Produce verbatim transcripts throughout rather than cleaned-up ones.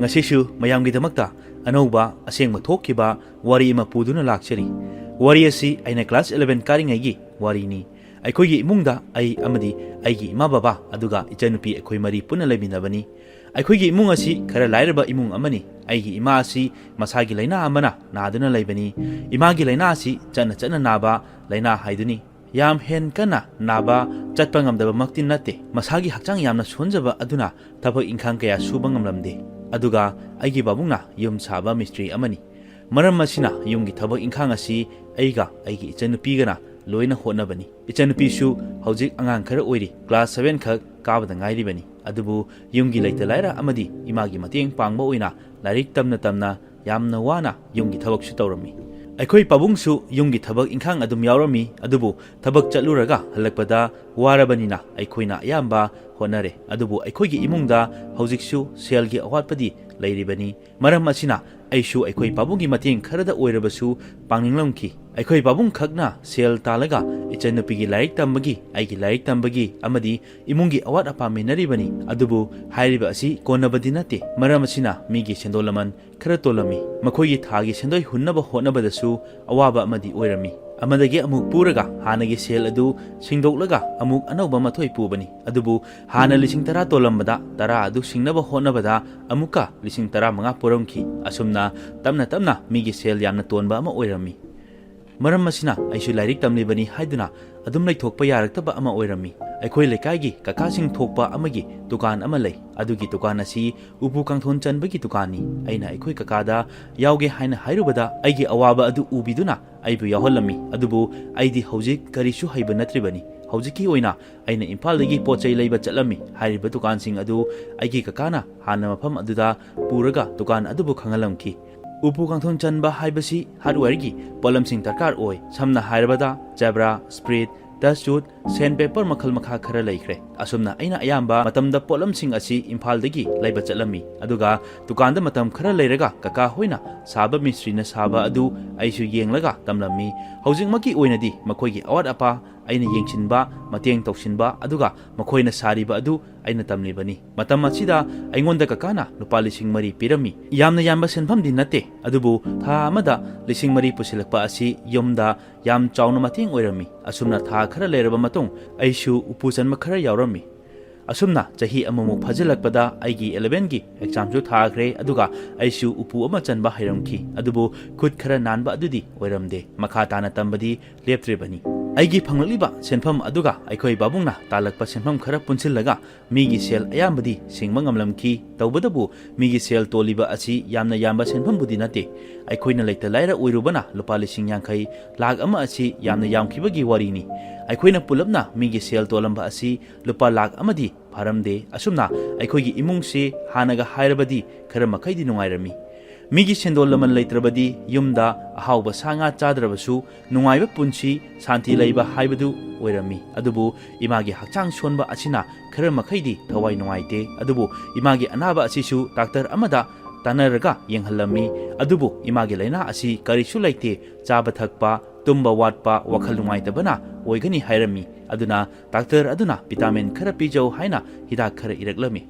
ꯉꯁꯤꯁꯨ ꯃꯌꯥꯝꯒꯤꯗꯃꯛꯇ ꯑꯅꯧꯕ ꯑꯁꯦꯡꯕ ꯊꯣꯛꯈꯤꯕ ꯋꯥꯔꯤ ꯑꯃ ꯄꯨꯗꯨꯅ ꯂꯥꯛꯆꯔꯤ꯫ ꯋꯥꯔꯤ ꯑꯁꯤ ꯑꯩꯅ class eleven ꯀꯥꯔꯤꯉꯩꯒꯤ ꯋꯥꯔꯤꯅꯤ꯫ ꯑꯩꯈꯣꯏꯒꯤ ꯏꯃꯨꯡꯗ ꯑꯩ ꯑꯃꯗꯤ ꯑꯩꯒꯤ ꯏꯃꯥ ꯕꯕꯥ ꯑꯗꯨꯒ ꯏꯆꯟꯅꯨꯄꯤ ꯑꯩꯈꯣꯏ ꯃꯔꯤ ꯄꯨꯟꯅ ꯂꯩꯃꯤꯟꯅꯕꯅꯤ꯫ ꯑꯩꯈꯣꯏꯒꯤ ꯏꯃꯨꯡ ꯑꯁꯤ ꯈꯔ ꯂꯥꯏꯔꯕ ꯏꯃꯨꯡ ꯑꯃꯅꯤ꯫ ꯑꯩꯒꯤ ꯏꯃꯥ ꯑꯁꯤ ꯃꯁꯥꯒꯤ ꯂꯥꯏꯅꯥ ꯑꯃꯅ ꯅꯥꯗꯨꯅ ꯂꯩꯕꯅꯤ꯫ ꯏꯃꯥꯒꯤ ꯂꯥꯏꯅꯥ ꯑꯁꯤ ꯆꯠꯅ ꯆꯠꯅ ꯅꯥꯕ ꯂꯥꯏꯅꯥ ꯍꯥꯏꯗꯨꯅꯤ꯫ ꯌꯥꯝ ꯍꯦꯟ ꯀꯟꯅ ꯅꯥꯕ, ꯆꯠꯄ ꯉꯝꯗꯕꯃꯛꯇꯤ ꯅꯠꯇꯦ꯫ ꯃꯁꯥꯒꯤ ꯍꯛꯆꯥꯡ ꯌꯥꯝꯅ ꯁꯣꯟꯖꯕ ꯑꯗꯨꯅ ꯊꯕꯛ ꯏꯪꯈꯥꯡ ꯀꯌꯥ ꯁꯨꯕ ꯉꯝꯂꯝꯗꯦ꯫ ꯑꯗꯨꯒ ꯑꯩꯒꯤ ꯄꯥꯕꯨꯡꯅ ꯌꯨꯝ ꯁꯥꯕ ꯃꯤꯁꯇ꯭ꯔꯤ ꯑꯃꯅꯤ꯫ ꯃꯔꯝ ꯑꯁꯤꯅ ꯌꯨꯝꯒꯤ ꯊꯕꯛ ꯏꯪꯈꯥꯡ ꯑꯁꯤ ꯑꯩꯒ ꯑꯩꯒꯤ ꯏꯆꯟꯅꯨꯄꯤꯒꯅ ꯂꯣꯏꯅ ꯍꯣꯠꯅꯕꯅꯤ꯫ ꯏꯆꯟꯅꯨꯄꯤꯁꯨ ꯍꯧꯖꯤꯛ ꯑꯉꯥꯡ ꯈꯔ ꯑꯣꯏꯔꯤ, class seven ꯈꯛ ꯀꯥꯕꯗ ꯉꯥꯏꯔꯤꯕꯅꯤ꯫ ꯑꯗꯨꯕꯨ ꯌꯨꯝꯒꯤ ꯂꯩꯇ ꯂꯥꯏꯔ ꯑꯃꯗꯤ ꯏꯃꯥꯒꯤ ꯃꯇꯦꯡ ꯄꯥꯡꯕ ꯑꯣꯏꯅ ꯂꯥꯏꯔꯤꯛ ꯇꯝꯅ ꯇꯝꯅ ꯌꯥꯝꯅ ꯋꯥꯅ ꯌꯨꯝꯒꯤ ꯊꯕꯛꯁꯨ ꯇꯧꯔꯝꯃꯤ꯫ ꯑꯩꯈꯣꯏ ꯄꯥꯕꯨꯡꯁꯨ ꯌꯨꯝꯒꯤ ꯊꯕꯛ ꯏꯪꯈꯥꯡ ꯑꯗꯨꯝ ꯌꯥꯎꯔꯝꯃꯤ, ꯑꯗꯨꯕꯨ ꯊꯕꯛ ꯆꯠꯂꯨꯔꯒ ꯍꯜꯂꯛꯄꯗ ꯋꯥꯔꯕꯅꯤꯅ ꯑꯩꯈꯣꯏꯅ ꯑꯌꯥꯝꯕ ꯍꯣꯠꯅꯔꯦ꯫ ꯑꯗꯨꯕꯨ ꯑꯩꯈꯣꯏꯒꯤ ꯏꯃꯨꯡꯗ ꯍꯧꯖꯤꯛꯁꯨ ꯁꯦꯜꯒꯤ ꯑꯋꯥꯠꯄꯗꯤ ꯂꯩꯔꯤꯕꯅꯤ꯫ ꯃꯔꯝ ꯑꯁꯤꯅ ꯑꯩꯁꯨ ꯑꯩꯈꯣꯏ ꯄꯥꯕꯨꯡꯒꯤ ꯃꯇꯦꯡ ꯈꯔꯗ ꯑꯣꯏꯔꯕꯁꯨ ꯄꯥꯡꯅꯤꯡꯂꯝꯈꯤ꯫ ꯑꯩꯈꯣꯏ ꯄꯥꯕꯨꯡ ꯈꯛꯅ ꯁꯦꯜ ꯇꯥꯜꯂꯒ ꯏꯆꯟꯅꯨꯄꯤꯒꯤ ꯂꯥꯏꯔꯤꯛ ꯇꯝꯕꯒꯤ, ꯑꯩꯒꯤ ꯂꯥꯏꯔꯤꯛ ꯇꯝꯕꯒꯤ ꯑꯃꯗꯤ ꯏꯃꯨꯡꯒꯤ ꯑꯋꯥꯠ ꯑꯄꯥ ꯃꯦꯟꯅꯔꯤꯕꯅꯤ꯫ ꯑꯗꯨꯕꯨ ꯍꯥꯏꯔꯤꯕ ꯑꯁꯤ ꯀꯣꯟꯅꯕꯗꯤ ꯅꯠꯇꯦ꯫ ꯃꯔꯝ ꯑꯁꯤꯅ ꯃꯤꯒꯤ ꯁꯦꯟꯗꯣꯜ ꯂꯃꯟ ꯈꯔ ꯇꯣꯜꯂꯝꯃꯤ꯫ ꯃꯈꯣꯏꯒꯤ ꯊꯥꯒꯤ ꯁꯦꯟꯗꯣꯏ ꯍꯨꯟꯅꯕ ꯍꯣꯠꯅꯕꯗꯁꯨ ꯑꯋꯥꯕ ꯑꯃꯗꯤ ꯑꯣꯏꯔꯝꯃꯤ꯫ ꯑꯃꯗꯒꯤ ꯑꯃꯨꯛ ꯄꯨꯔꯒ ꯍꯥꯟꯅꯒꯤ ꯁꯦꯜ ꯑꯗꯨ ꯁꯤꯡꯗꯣꯛꯂꯒ ꯑꯃꯨꯛ ꯑꯅꯧꯕ ꯃꯊꯣꯏ ꯄꯨꯕꯅꯤ꯫ ꯑꯗꯨꯕꯨ ꯍꯥꯟꯅ ꯂꯤꯁꯤꯡ ꯇꯔꯥ ꯇꯣꯜꯂꯝꯕꯗ ꯇꯔꯥ ꯑꯗꯨ ꯁꯤꯡꯅꯕ ꯍꯣꯠꯅꯕꯗ ꯑꯃꯨꯛꯀ ꯂꯤꯁꯤꯡ ꯇꯔꯥꯃꯉꯥ ꯄꯨꯔꯝꯈꯤ꯫ ꯑꯁꯨꯝꯅ ꯇꯞꯅ ꯇꯞꯅ ꯃꯤꯒꯤ ꯁꯦꯜ ꯌꯥꯝꯅ ꯇꯣꯟꯕ ꯑꯃ ꯑꯣꯏꯔꯝꯃꯤ꯫ ꯃꯔꯝ ꯑꯁꯤꯅ ꯑꯩꯁꯨ ꯂꯥꯏꯔꯤꯛ ꯇꯝꯂꯤꯕꯅꯤ ꯍꯥꯏꯗꯨꯅ ꯑꯗꯨꯝ ꯂꯩꯊꯣꯛꯄ ꯌꯥꯔꯛꯇꯕ ꯑꯃ ꯑꯣꯏꯔꯝꯃꯤ꯫ ꯑꯩꯈꯣꯏ ꯂꯩꯀꯥꯏꯒꯤ ꯀꯀꯥꯁꯤꯡ ꯊꯣꯛꯄ ꯑꯃꯒꯤ ꯗꯨꯀꯥꯟ ꯑꯃ ꯂꯩ꯫ ꯑꯗꯨꯒꯤ ꯗꯨꯀꯥꯟ ꯑꯁꯤ ꯎꯄꯨ ꯀꯥꯡꯊꯣꯟ ꯆꯟꯕꯒꯤ ꯗꯨꯀꯥꯟꯅꯤ꯫ ꯑꯩꯅ ꯑꯩꯈꯣꯏ ꯀꯀꯥꯗ ꯌꯥꯎꯒꯦ ꯍꯥꯏꯅ ꯍꯥꯏꯔꯨꯕꯗ ꯑꯩꯒꯤ ꯑꯋꯥꯕ ꯑꯗꯨ ꯎꯕꯤꯗꯨꯅ ꯑꯩꯕꯨ ꯌꯥꯎꯍꯜꯂꯝꯃꯤ꯫ ꯑꯗꯨꯕꯨ ꯑꯩꯗꯤ ꯍꯧꯖꯤꯛ ꯀꯔꯤꯁꯨ ꯍꯩꯕ ꯅꯠꯇ꯭ꯔꯤꯕꯅꯤ꯫ ꯍꯧꯖꯤꯛꯀꯤ ꯑꯣꯏꯅ ꯑꯩꯅ ꯏꯝꯐꯥꯜꯗꯒꯤ ꯄꯣꯠ ꯆꯩ ꯂꯩꯕ ꯆꯠꯂꯝꯃꯤ꯫ ꯍꯥꯏꯔꯤꯕ ꯗꯨꯀꯥꯟꯁꯤꯡ ꯑꯗꯨ ꯑꯩꯒꯤ ꯀꯀꯥꯅ ꯍꯥꯟꯅ ꯃꯐꯝ ꯑꯗꯨꯗ ꯄꯨꯔꯒ ꯗꯨꯀꯥꯟ ꯑꯗꯨꯕꯨ ꯈꯪꯍꯜꯂꯝꯈꯤ꯫ ꯎꯄꯨ ꯀꯥꯡꯊꯣꯟ ꯆꯟꯕ ꯍꯥꯏꯕꯁꯤ hardwareꯒꯤ ꯄꯣꯠꯂꯝꯁꯤꯡ ꯗꯔꯀꯥꯔ ꯑꯣꯏ꯫ ꯁꯝꯅ ꯍꯥꯏꯔꯕꯗ ꯆꯦꯕ꯭ꯔꯥ, ꯁ꯭ꯄ꯭ꯔꯤꯠ, ꯗꯁ ꯆꯨꯠ, Sandpaper ꯃꯈꯜ ꯃꯈꯥ ꯈꯔ ꯂꯩꯈ꯭ꯔꯦ꯫ ꯑꯁꯨꯝꯅ ꯑꯩꯅ ꯑꯌꯥꯝꯕ ꯃꯇꯝꯗ ꯄꯣꯠꯂꯝꯁꯤꯡ ꯑꯁꯤ ꯏꯝꯐꯥꯜꯗꯒꯤ ꯂꯩꯕ ꯆꯠꯂꯝꯃꯤ, ꯑꯗꯨꯒ ꯗꯨꯀꯥꯟꯗ ꯃꯇꯝ ꯈꯔ ꯂꯩꯔꯒ ꯀꯀꯥ ꯍꯣꯏꯅ ꯁꯥꯕ ꯃꯤꯁꯇ꯭ꯔꯤꯅ ꯁꯥꯕ ꯑꯗꯨ ꯑꯩꯁꯨ ꯌꯦꯡꯂꯒ ꯇꯝꯂꯝꯃꯤ꯫ ꯍꯧꯖꯤꯛꯃꯛꯀꯤ ꯑꯣꯏꯅꯗꯤ ꯃꯈꯣꯏꯒꯤ ꯑꯋꯥꯠ ꯑꯄꯥ ꯑꯩꯅ ꯌꯦꯡꯁꯤꯟꯕ, ꯃꯇꯦꯡ ꯇꯧꯁꯤꯟꯕ, ꯑꯗꯨꯒ ꯃꯈꯣꯏꯅ ꯁꯥꯔꯤꯕ ꯑꯗꯨ ꯑꯩꯅ ꯇꯝꯂꯤꯕꯅꯤ꯫ ꯃꯇꯝ ꯑꯁꯤꯗ ꯑꯩꯉꯣꯟꯗ ꯀꯀꯥꯅ ꯂꯨꯄꯥ ꯂꯤꯁꯤꯡ ꯃꯔꯤ ꯄꯤꯔꯝꯃꯤ꯫ ꯌꯥꯝꯅ ꯌꯥꯝꯕ ꯁꯦꯟꯐꯝꯗꯤ ꯅꯠꯇꯦ, ꯑꯗꯨꯕꯨ ꯊꯥ ꯑꯃꯗ ꯂꯤꯁꯤꯡ ꯃꯔꯤ ꯄꯨꯁꯤꯜꯂꯛꯄ ꯑꯁꯤ ꯌꯨꯝꯗ ꯌꯥꯝ ꯆꯥꯎꯅ ꯃꯇꯦꯡ ꯑꯣꯏꯔꯝꯃꯤ꯫ ꯑꯁꯨꯝꯅ ꯊꯥ ꯈꯔ ꯂꯩꯔꯕ ꯃꯇꯨꯡ, ꯑꯩꯁꯨ ꯎꯄꯨ ꯆꯟꯕ ꯈꯔ ꯌꯥꯎꯔꯝꯃꯤ꯫ ꯑꯁꯨꯝꯅ ꯆꯍꯤ ꯑꯃꯃꯨꯛ ꯐꯥꯖꯤꯜꯂꯛꯄꯗ ꯑꯩꯒꯤ elevenꯒꯤ examꯁꯨ ꯊꯥꯈ꯭ꯔꯦ, ꯑꯗꯨꯒ ꯑꯩꯁꯨ ꯎꯄꯨ ꯑꯃ ꯆꯟꯕ ꯍꯩꯔꯝꯈꯤ꯫ ꯑꯗꯨꯕꯨ ꯈꯨꯠ ꯈꯔ ꯅꯥꯟꯕ ꯑꯗꯨꯗꯤ ꯑꯣꯏꯔꯝꯗꯦ꯫ ꯃꯈꯥ ꯇꯥꯅ ꯇꯝꯕꯗꯤ ꯂꯦꯞꯇ꯭ꯔꯤꯕꯅꯤ꯫ ꯑꯩꯒꯤ ꯐꯪꯂꯛꯂꯤꯕ ꯁꯦꯟꯐꯝ ꯑꯗꯨꯒ ꯑꯩꯈꯣꯏ ꯄꯥꯕꯨꯡꯅ ꯇꯥꯜꯂꯛꯄ ꯁꯦꯟꯐꯝ ꯈꯔ ꯄꯨꯟꯁꯤꯜꯂꯒ ꯃꯤꯒꯤ ꯁꯦꯜ ꯑꯌꯥꯝꯕꯗꯤ ꯁꯤꯡꯕ ꯉꯝꯂꯝꯈꯤ꯫ ꯇꯧꯕꯇꯕꯨ ꯃꯤꯒꯤ ꯁꯦꯜ ꯇꯣꯜꯂꯤꯕ ꯑꯁꯤ ꯌꯥꯝꯅ ꯌꯥꯝꯕ ꯁꯦꯟꯐꯝꯕꯨꯗꯤ ꯅꯠꯇꯦ꯫ ꯑꯩꯈꯣꯏꯅ ꯂꯩꯇ ꯂꯥꯏꯔ ꯑꯣꯏꯔꯨꯕꯅ ꯂꯨꯄꯥ ꯂꯤꯁꯤꯡ ꯌꯥꯡꯈꯩ, ꯂꯥꯈ ꯑꯃ ꯑꯁꯤ ꯌꯥꯝꯅ ꯌꯥꯝꯈꯤꯕꯒꯤ ꯋꯥꯔꯤꯅꯤ꯫ ꯑꯩꯈꯣꯏꯅ ꯄꯨꯂꯞꯅ ꯃꯤꯒꯤ ꯁꯦꯜ ꯇꯣꯜꯂꯝꯕ ꯑꯁꯤ ꯂꯨꯄꯥ ꯂꯥꯈ ꯑꯃꯗꯤ ꯐꯥꯔꯝꯗꯦ꯫ ꯑꯁꯨꯝꯅ ꯑꯩꯈꯣꯏꯒꯤ ꯏꯃꯨꯡꯁꯤ ꯍꯥꯟꯅꯒ ꯍꯥꯏꯔꯕꯗꯤ ꯈꯔ ꯃꯈꯩꯗꯤ ꯅꯨꯡꯉꯥꯏꯔꯝꯃꯤ꯫ ꯃꯤꯒꯤ ꯁꯦꯟꯗꯣꯜ ꯂꯃꯟ ꯂꯩꯇ꯭ꯔꯕꯗꯤ ꯌꯨꯝꯗ ꯑꯍꯥꯎꯕ ꯁꯥ ꯉꯥ ꯆꯥꯗ꯭ꯔꯕꯁꯨ ꯅꯨꯡꯉꯥꯏꯕ ꯄꯨꯟꯁꯤ, ꯁꯥꯟꯇꯤ ꯂꯩꯕ ꯍꯥꯏꯕꯗꯨ ꯑꯣꯏꯔꯝꯃꯤ꯫ ꯑꯗꯨꯕꯨ ꯏꯃꯥꯒꯤ ꯍꯛꯆꯥꯡ ꯁꯣꯟꯕ ꯑꯁꯤꯅ ꯈꯔ ꯃꯈꯩꯗꯤ ꯊꯋꯥꯏ ꯅꯨꯡꯉꯥꯏꯇꯦ꯫ ꯑꯗꯨꯕꯨ ꯏꯃꯥꯒꯤ ꯑꯅꯥꯕ ꯑꯁꯤꯁꯨ ꯗꯥꯛꯇꯔ ꯑꯃꯗ ꯇꯥꯟꯅꯔꯒ ꯌꯦꯡꯍꯜꯂꯝꯃꯤ꯫ ꯑꯗꯨꯕꯨ ꯏꯃꯥꯒꯤ ꯂꯥꯏꯅꯥ ꯑꯁꯤ ꯀꯔꯤꯁꯨ ꯂꯩꯇꯦ, ꯆꯥꯕ ꯊꯛꯄ, ꯇꯨꯝꯕ ꯋꯥꯠꯄ, ꯋꯥꯈꯜ ꯅꯨꯡꯉꯥꯏꯇꯕꯅ ꯑꯣꯏꯒꯅꯤ ꯍꯥꯏꯔꯝꯃꯤ꯫ ꯑꯗꯨꯅ ꯗꯥꯛꯇꯔ ꯑꯗꯨꯅ vitamin ꯈꯔ ꯄꯤꯖꯧ ꯍꯥꯏꯅ ꯍꯤꯗꯥꯛ ꯈꯔ ꯏꯔꯛꯂꯝꯃꯤ꯫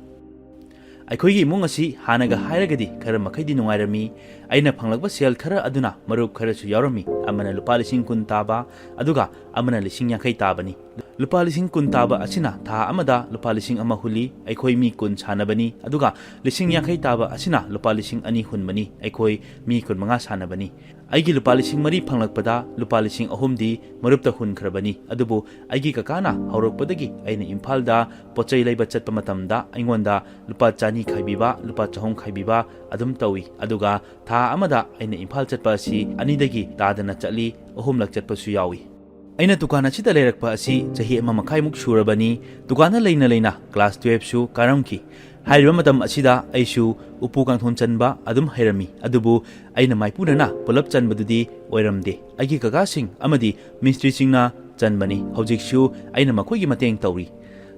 ꯑꯩꯈꯣꯏꯒꯤ ꯏꯃꯨꯡ ꯑꯁꯤ ꯍꯥꯟꯅꯒ ꯍꯥꯏꯔꯒꯗꯤ ꯈꯔ ꯃꯈꯩꯗꯤ ꯅꯨꯡꯉꯥꯏꯔꯝꯃꯤ꯫ ꯑꯩꯅ ꯐꯪꯂꯛꯄ ꯁꯦꯜ ꯈꯔ ꯑꯗꯨꯅ ꯃꯔꯨꯞ ꯈꯔꯁꯨ ꯌꯥꯎꯔꯝꯃꯤ꯫ ꯑꯃꯅ ꯂꯨꯄꯥ ꯂꯤꯁꯤꯡ ꯀꯨꯟ ꯇꯥꯕ, ꯑꯗꯨꯒ ꯑꯃꯅ ꯂꯤꯁꯤꯡ ꯌꯥꯡꯈꯩ ꯇꯥꯕꯅꯤ꯫ ꯂꯨꯄꯥ ꯂꯤꯁꯤꯡ ꯀꯨꯟ ꯇꯥꯕ ꯑꯁꯤꯅ ꯊꯥ ꯑꯃꯗ ꯂꯨꯄꯥ ꯂꯤꯁꯤꯡ ꯑꯃ ꯍꯨꯜꯂꯤ꯫ ꯑꯩꯈꯣꯏ ꯃꯤ ꯀꯨꯟ ꯁꯥꯟꯅꯕꯅꯤ, ꯑꯗꯨꯒ ꯂꯤꯁꯤꯡ ꯌꯥꯡꯈꯩ ꯇꯥꯕ ꯑꯁꯤꯅ ꯂꯨꯄꯥ ꯂꯤꯁꯤꯡ ꯑꯅꯤ ꯍꯨꯟꯕꯅꯤ꯫ ꯑꯩꯈꯣꯏ ꯃꯤ ꯀꯨꯟꯃꯉꯥ ꯁꯥꯟꯅꯕꯅꯤ꯫ ꯑꯩꯒꯤ ꯂꯨꯄꯥ ꯂꯤꯁꯤꯡ ꯃꯔꯤ ꯐꯪꯂꯛꯄꯗ ꯂꯨꯄꯥ ꯂꯤꯁꯤꯡ ꯑꯍꯨꯝꯗꯤ ꯃꯔꯨꯞꯇ ꯍꯨꯟꯈ꯭ꯔꯕꯅꯤ꯫ ꯑꯗꯨꯕꯨ ꯑꯩꯒꯤ ꯀꯀꯥꯅ ꯍꯧꯔꯛꯄꯗꯒꯤ ꯑꯩꯅ ꯏꯝꯐꯥꯜꯗ ꯄꯣꯠ ꯆꯩ ꯂꯩꯕ ꯆꯠꯄ ꯃꯇꯝꯗ ꯑꯩꯉꯣꯟꯗ ꯂꯨꯄꯥ ꯆꯅꯤ ꯈꯥꯏꯕꯤꯕ, ꯂꯨꯄꯥ ꯆꯍꯨꯝ ꯈꯥꯏꯕꯤꯕ ꯑꯗꯨꯝ ꯇꯧꯏ꯫ ꯑꯗꯨꯒ ꯊꯥ ꯑꯃꯗ ꯑꯩꯅ ꯏꯝꯐꯥꯜ ꯆꯠꯄ ꯑꯁꯤ ꯑꯅꯤꯗꯒꯤ ꯇꯥꯗꯅ ꯆꯠꯂꯤ, ꯑꯍꯨꯝꯂꯛ ꯆꯠꯄꯁꯨ ꯌꯥꯎꯏ꯫ ꯑꯩꯅ ꯗꯨꯀꯥꯟ ꯑꯁꯤꯗ ꯂꯩꯔꯛꯄ ꯑꯁꯤ ꯆꯍꯤ ꯑꯃ ꯃꯈꯥꯏꯃꯨꯛ ꯁꯨꯔꯕꯅꯤ꯫ ꯗꯨꯀꯥꯟꯗ ꯂꯩꯅ ꯂꯩꯅ class twelveꯁꯨ ꯀꯥꯔꯝꯈꯤ꯫ ꯍꯥꯏꯔꯤꯕ ꯃꯇꯝ ꯑꯁꯤꯗ ꯑꯩꯁꯨ ꯎꯄꯨ ꯀꯥꯡꯊꯣꯟ ꯆꯟꯕ ꯑꯗꯨꯝ ꯍꯩꯔꯝꯃꯤ, ꯑꯗꯨꯕꯨ ꯑꯩꯅ ꯃꯥꯏꯄꯨꯅꯅ ꯄꯨꯂꯞ ꯆꯟꯕꯗꯨꯗꯤ ꯑꯣꯏꯔꯝꯗꯦ꯫ ꯑꯩꯒꯤ ꯀꯀꯥꯁꯤꯡ ꯑꯃꯗꯤ ꯃꯤꯁꯇ꯭ꯔꯤꯁꯤꯡꯅ ꯆꯟꯕꯅꯤ꯫ ꯍꯧꯖꯤꯛꯁꯨ ꯑꯩꯅ ꯃꯈꯣꯏꯒꯤ ꯃꯇꯦꯡ ꯇꯧꯔꯤ꯫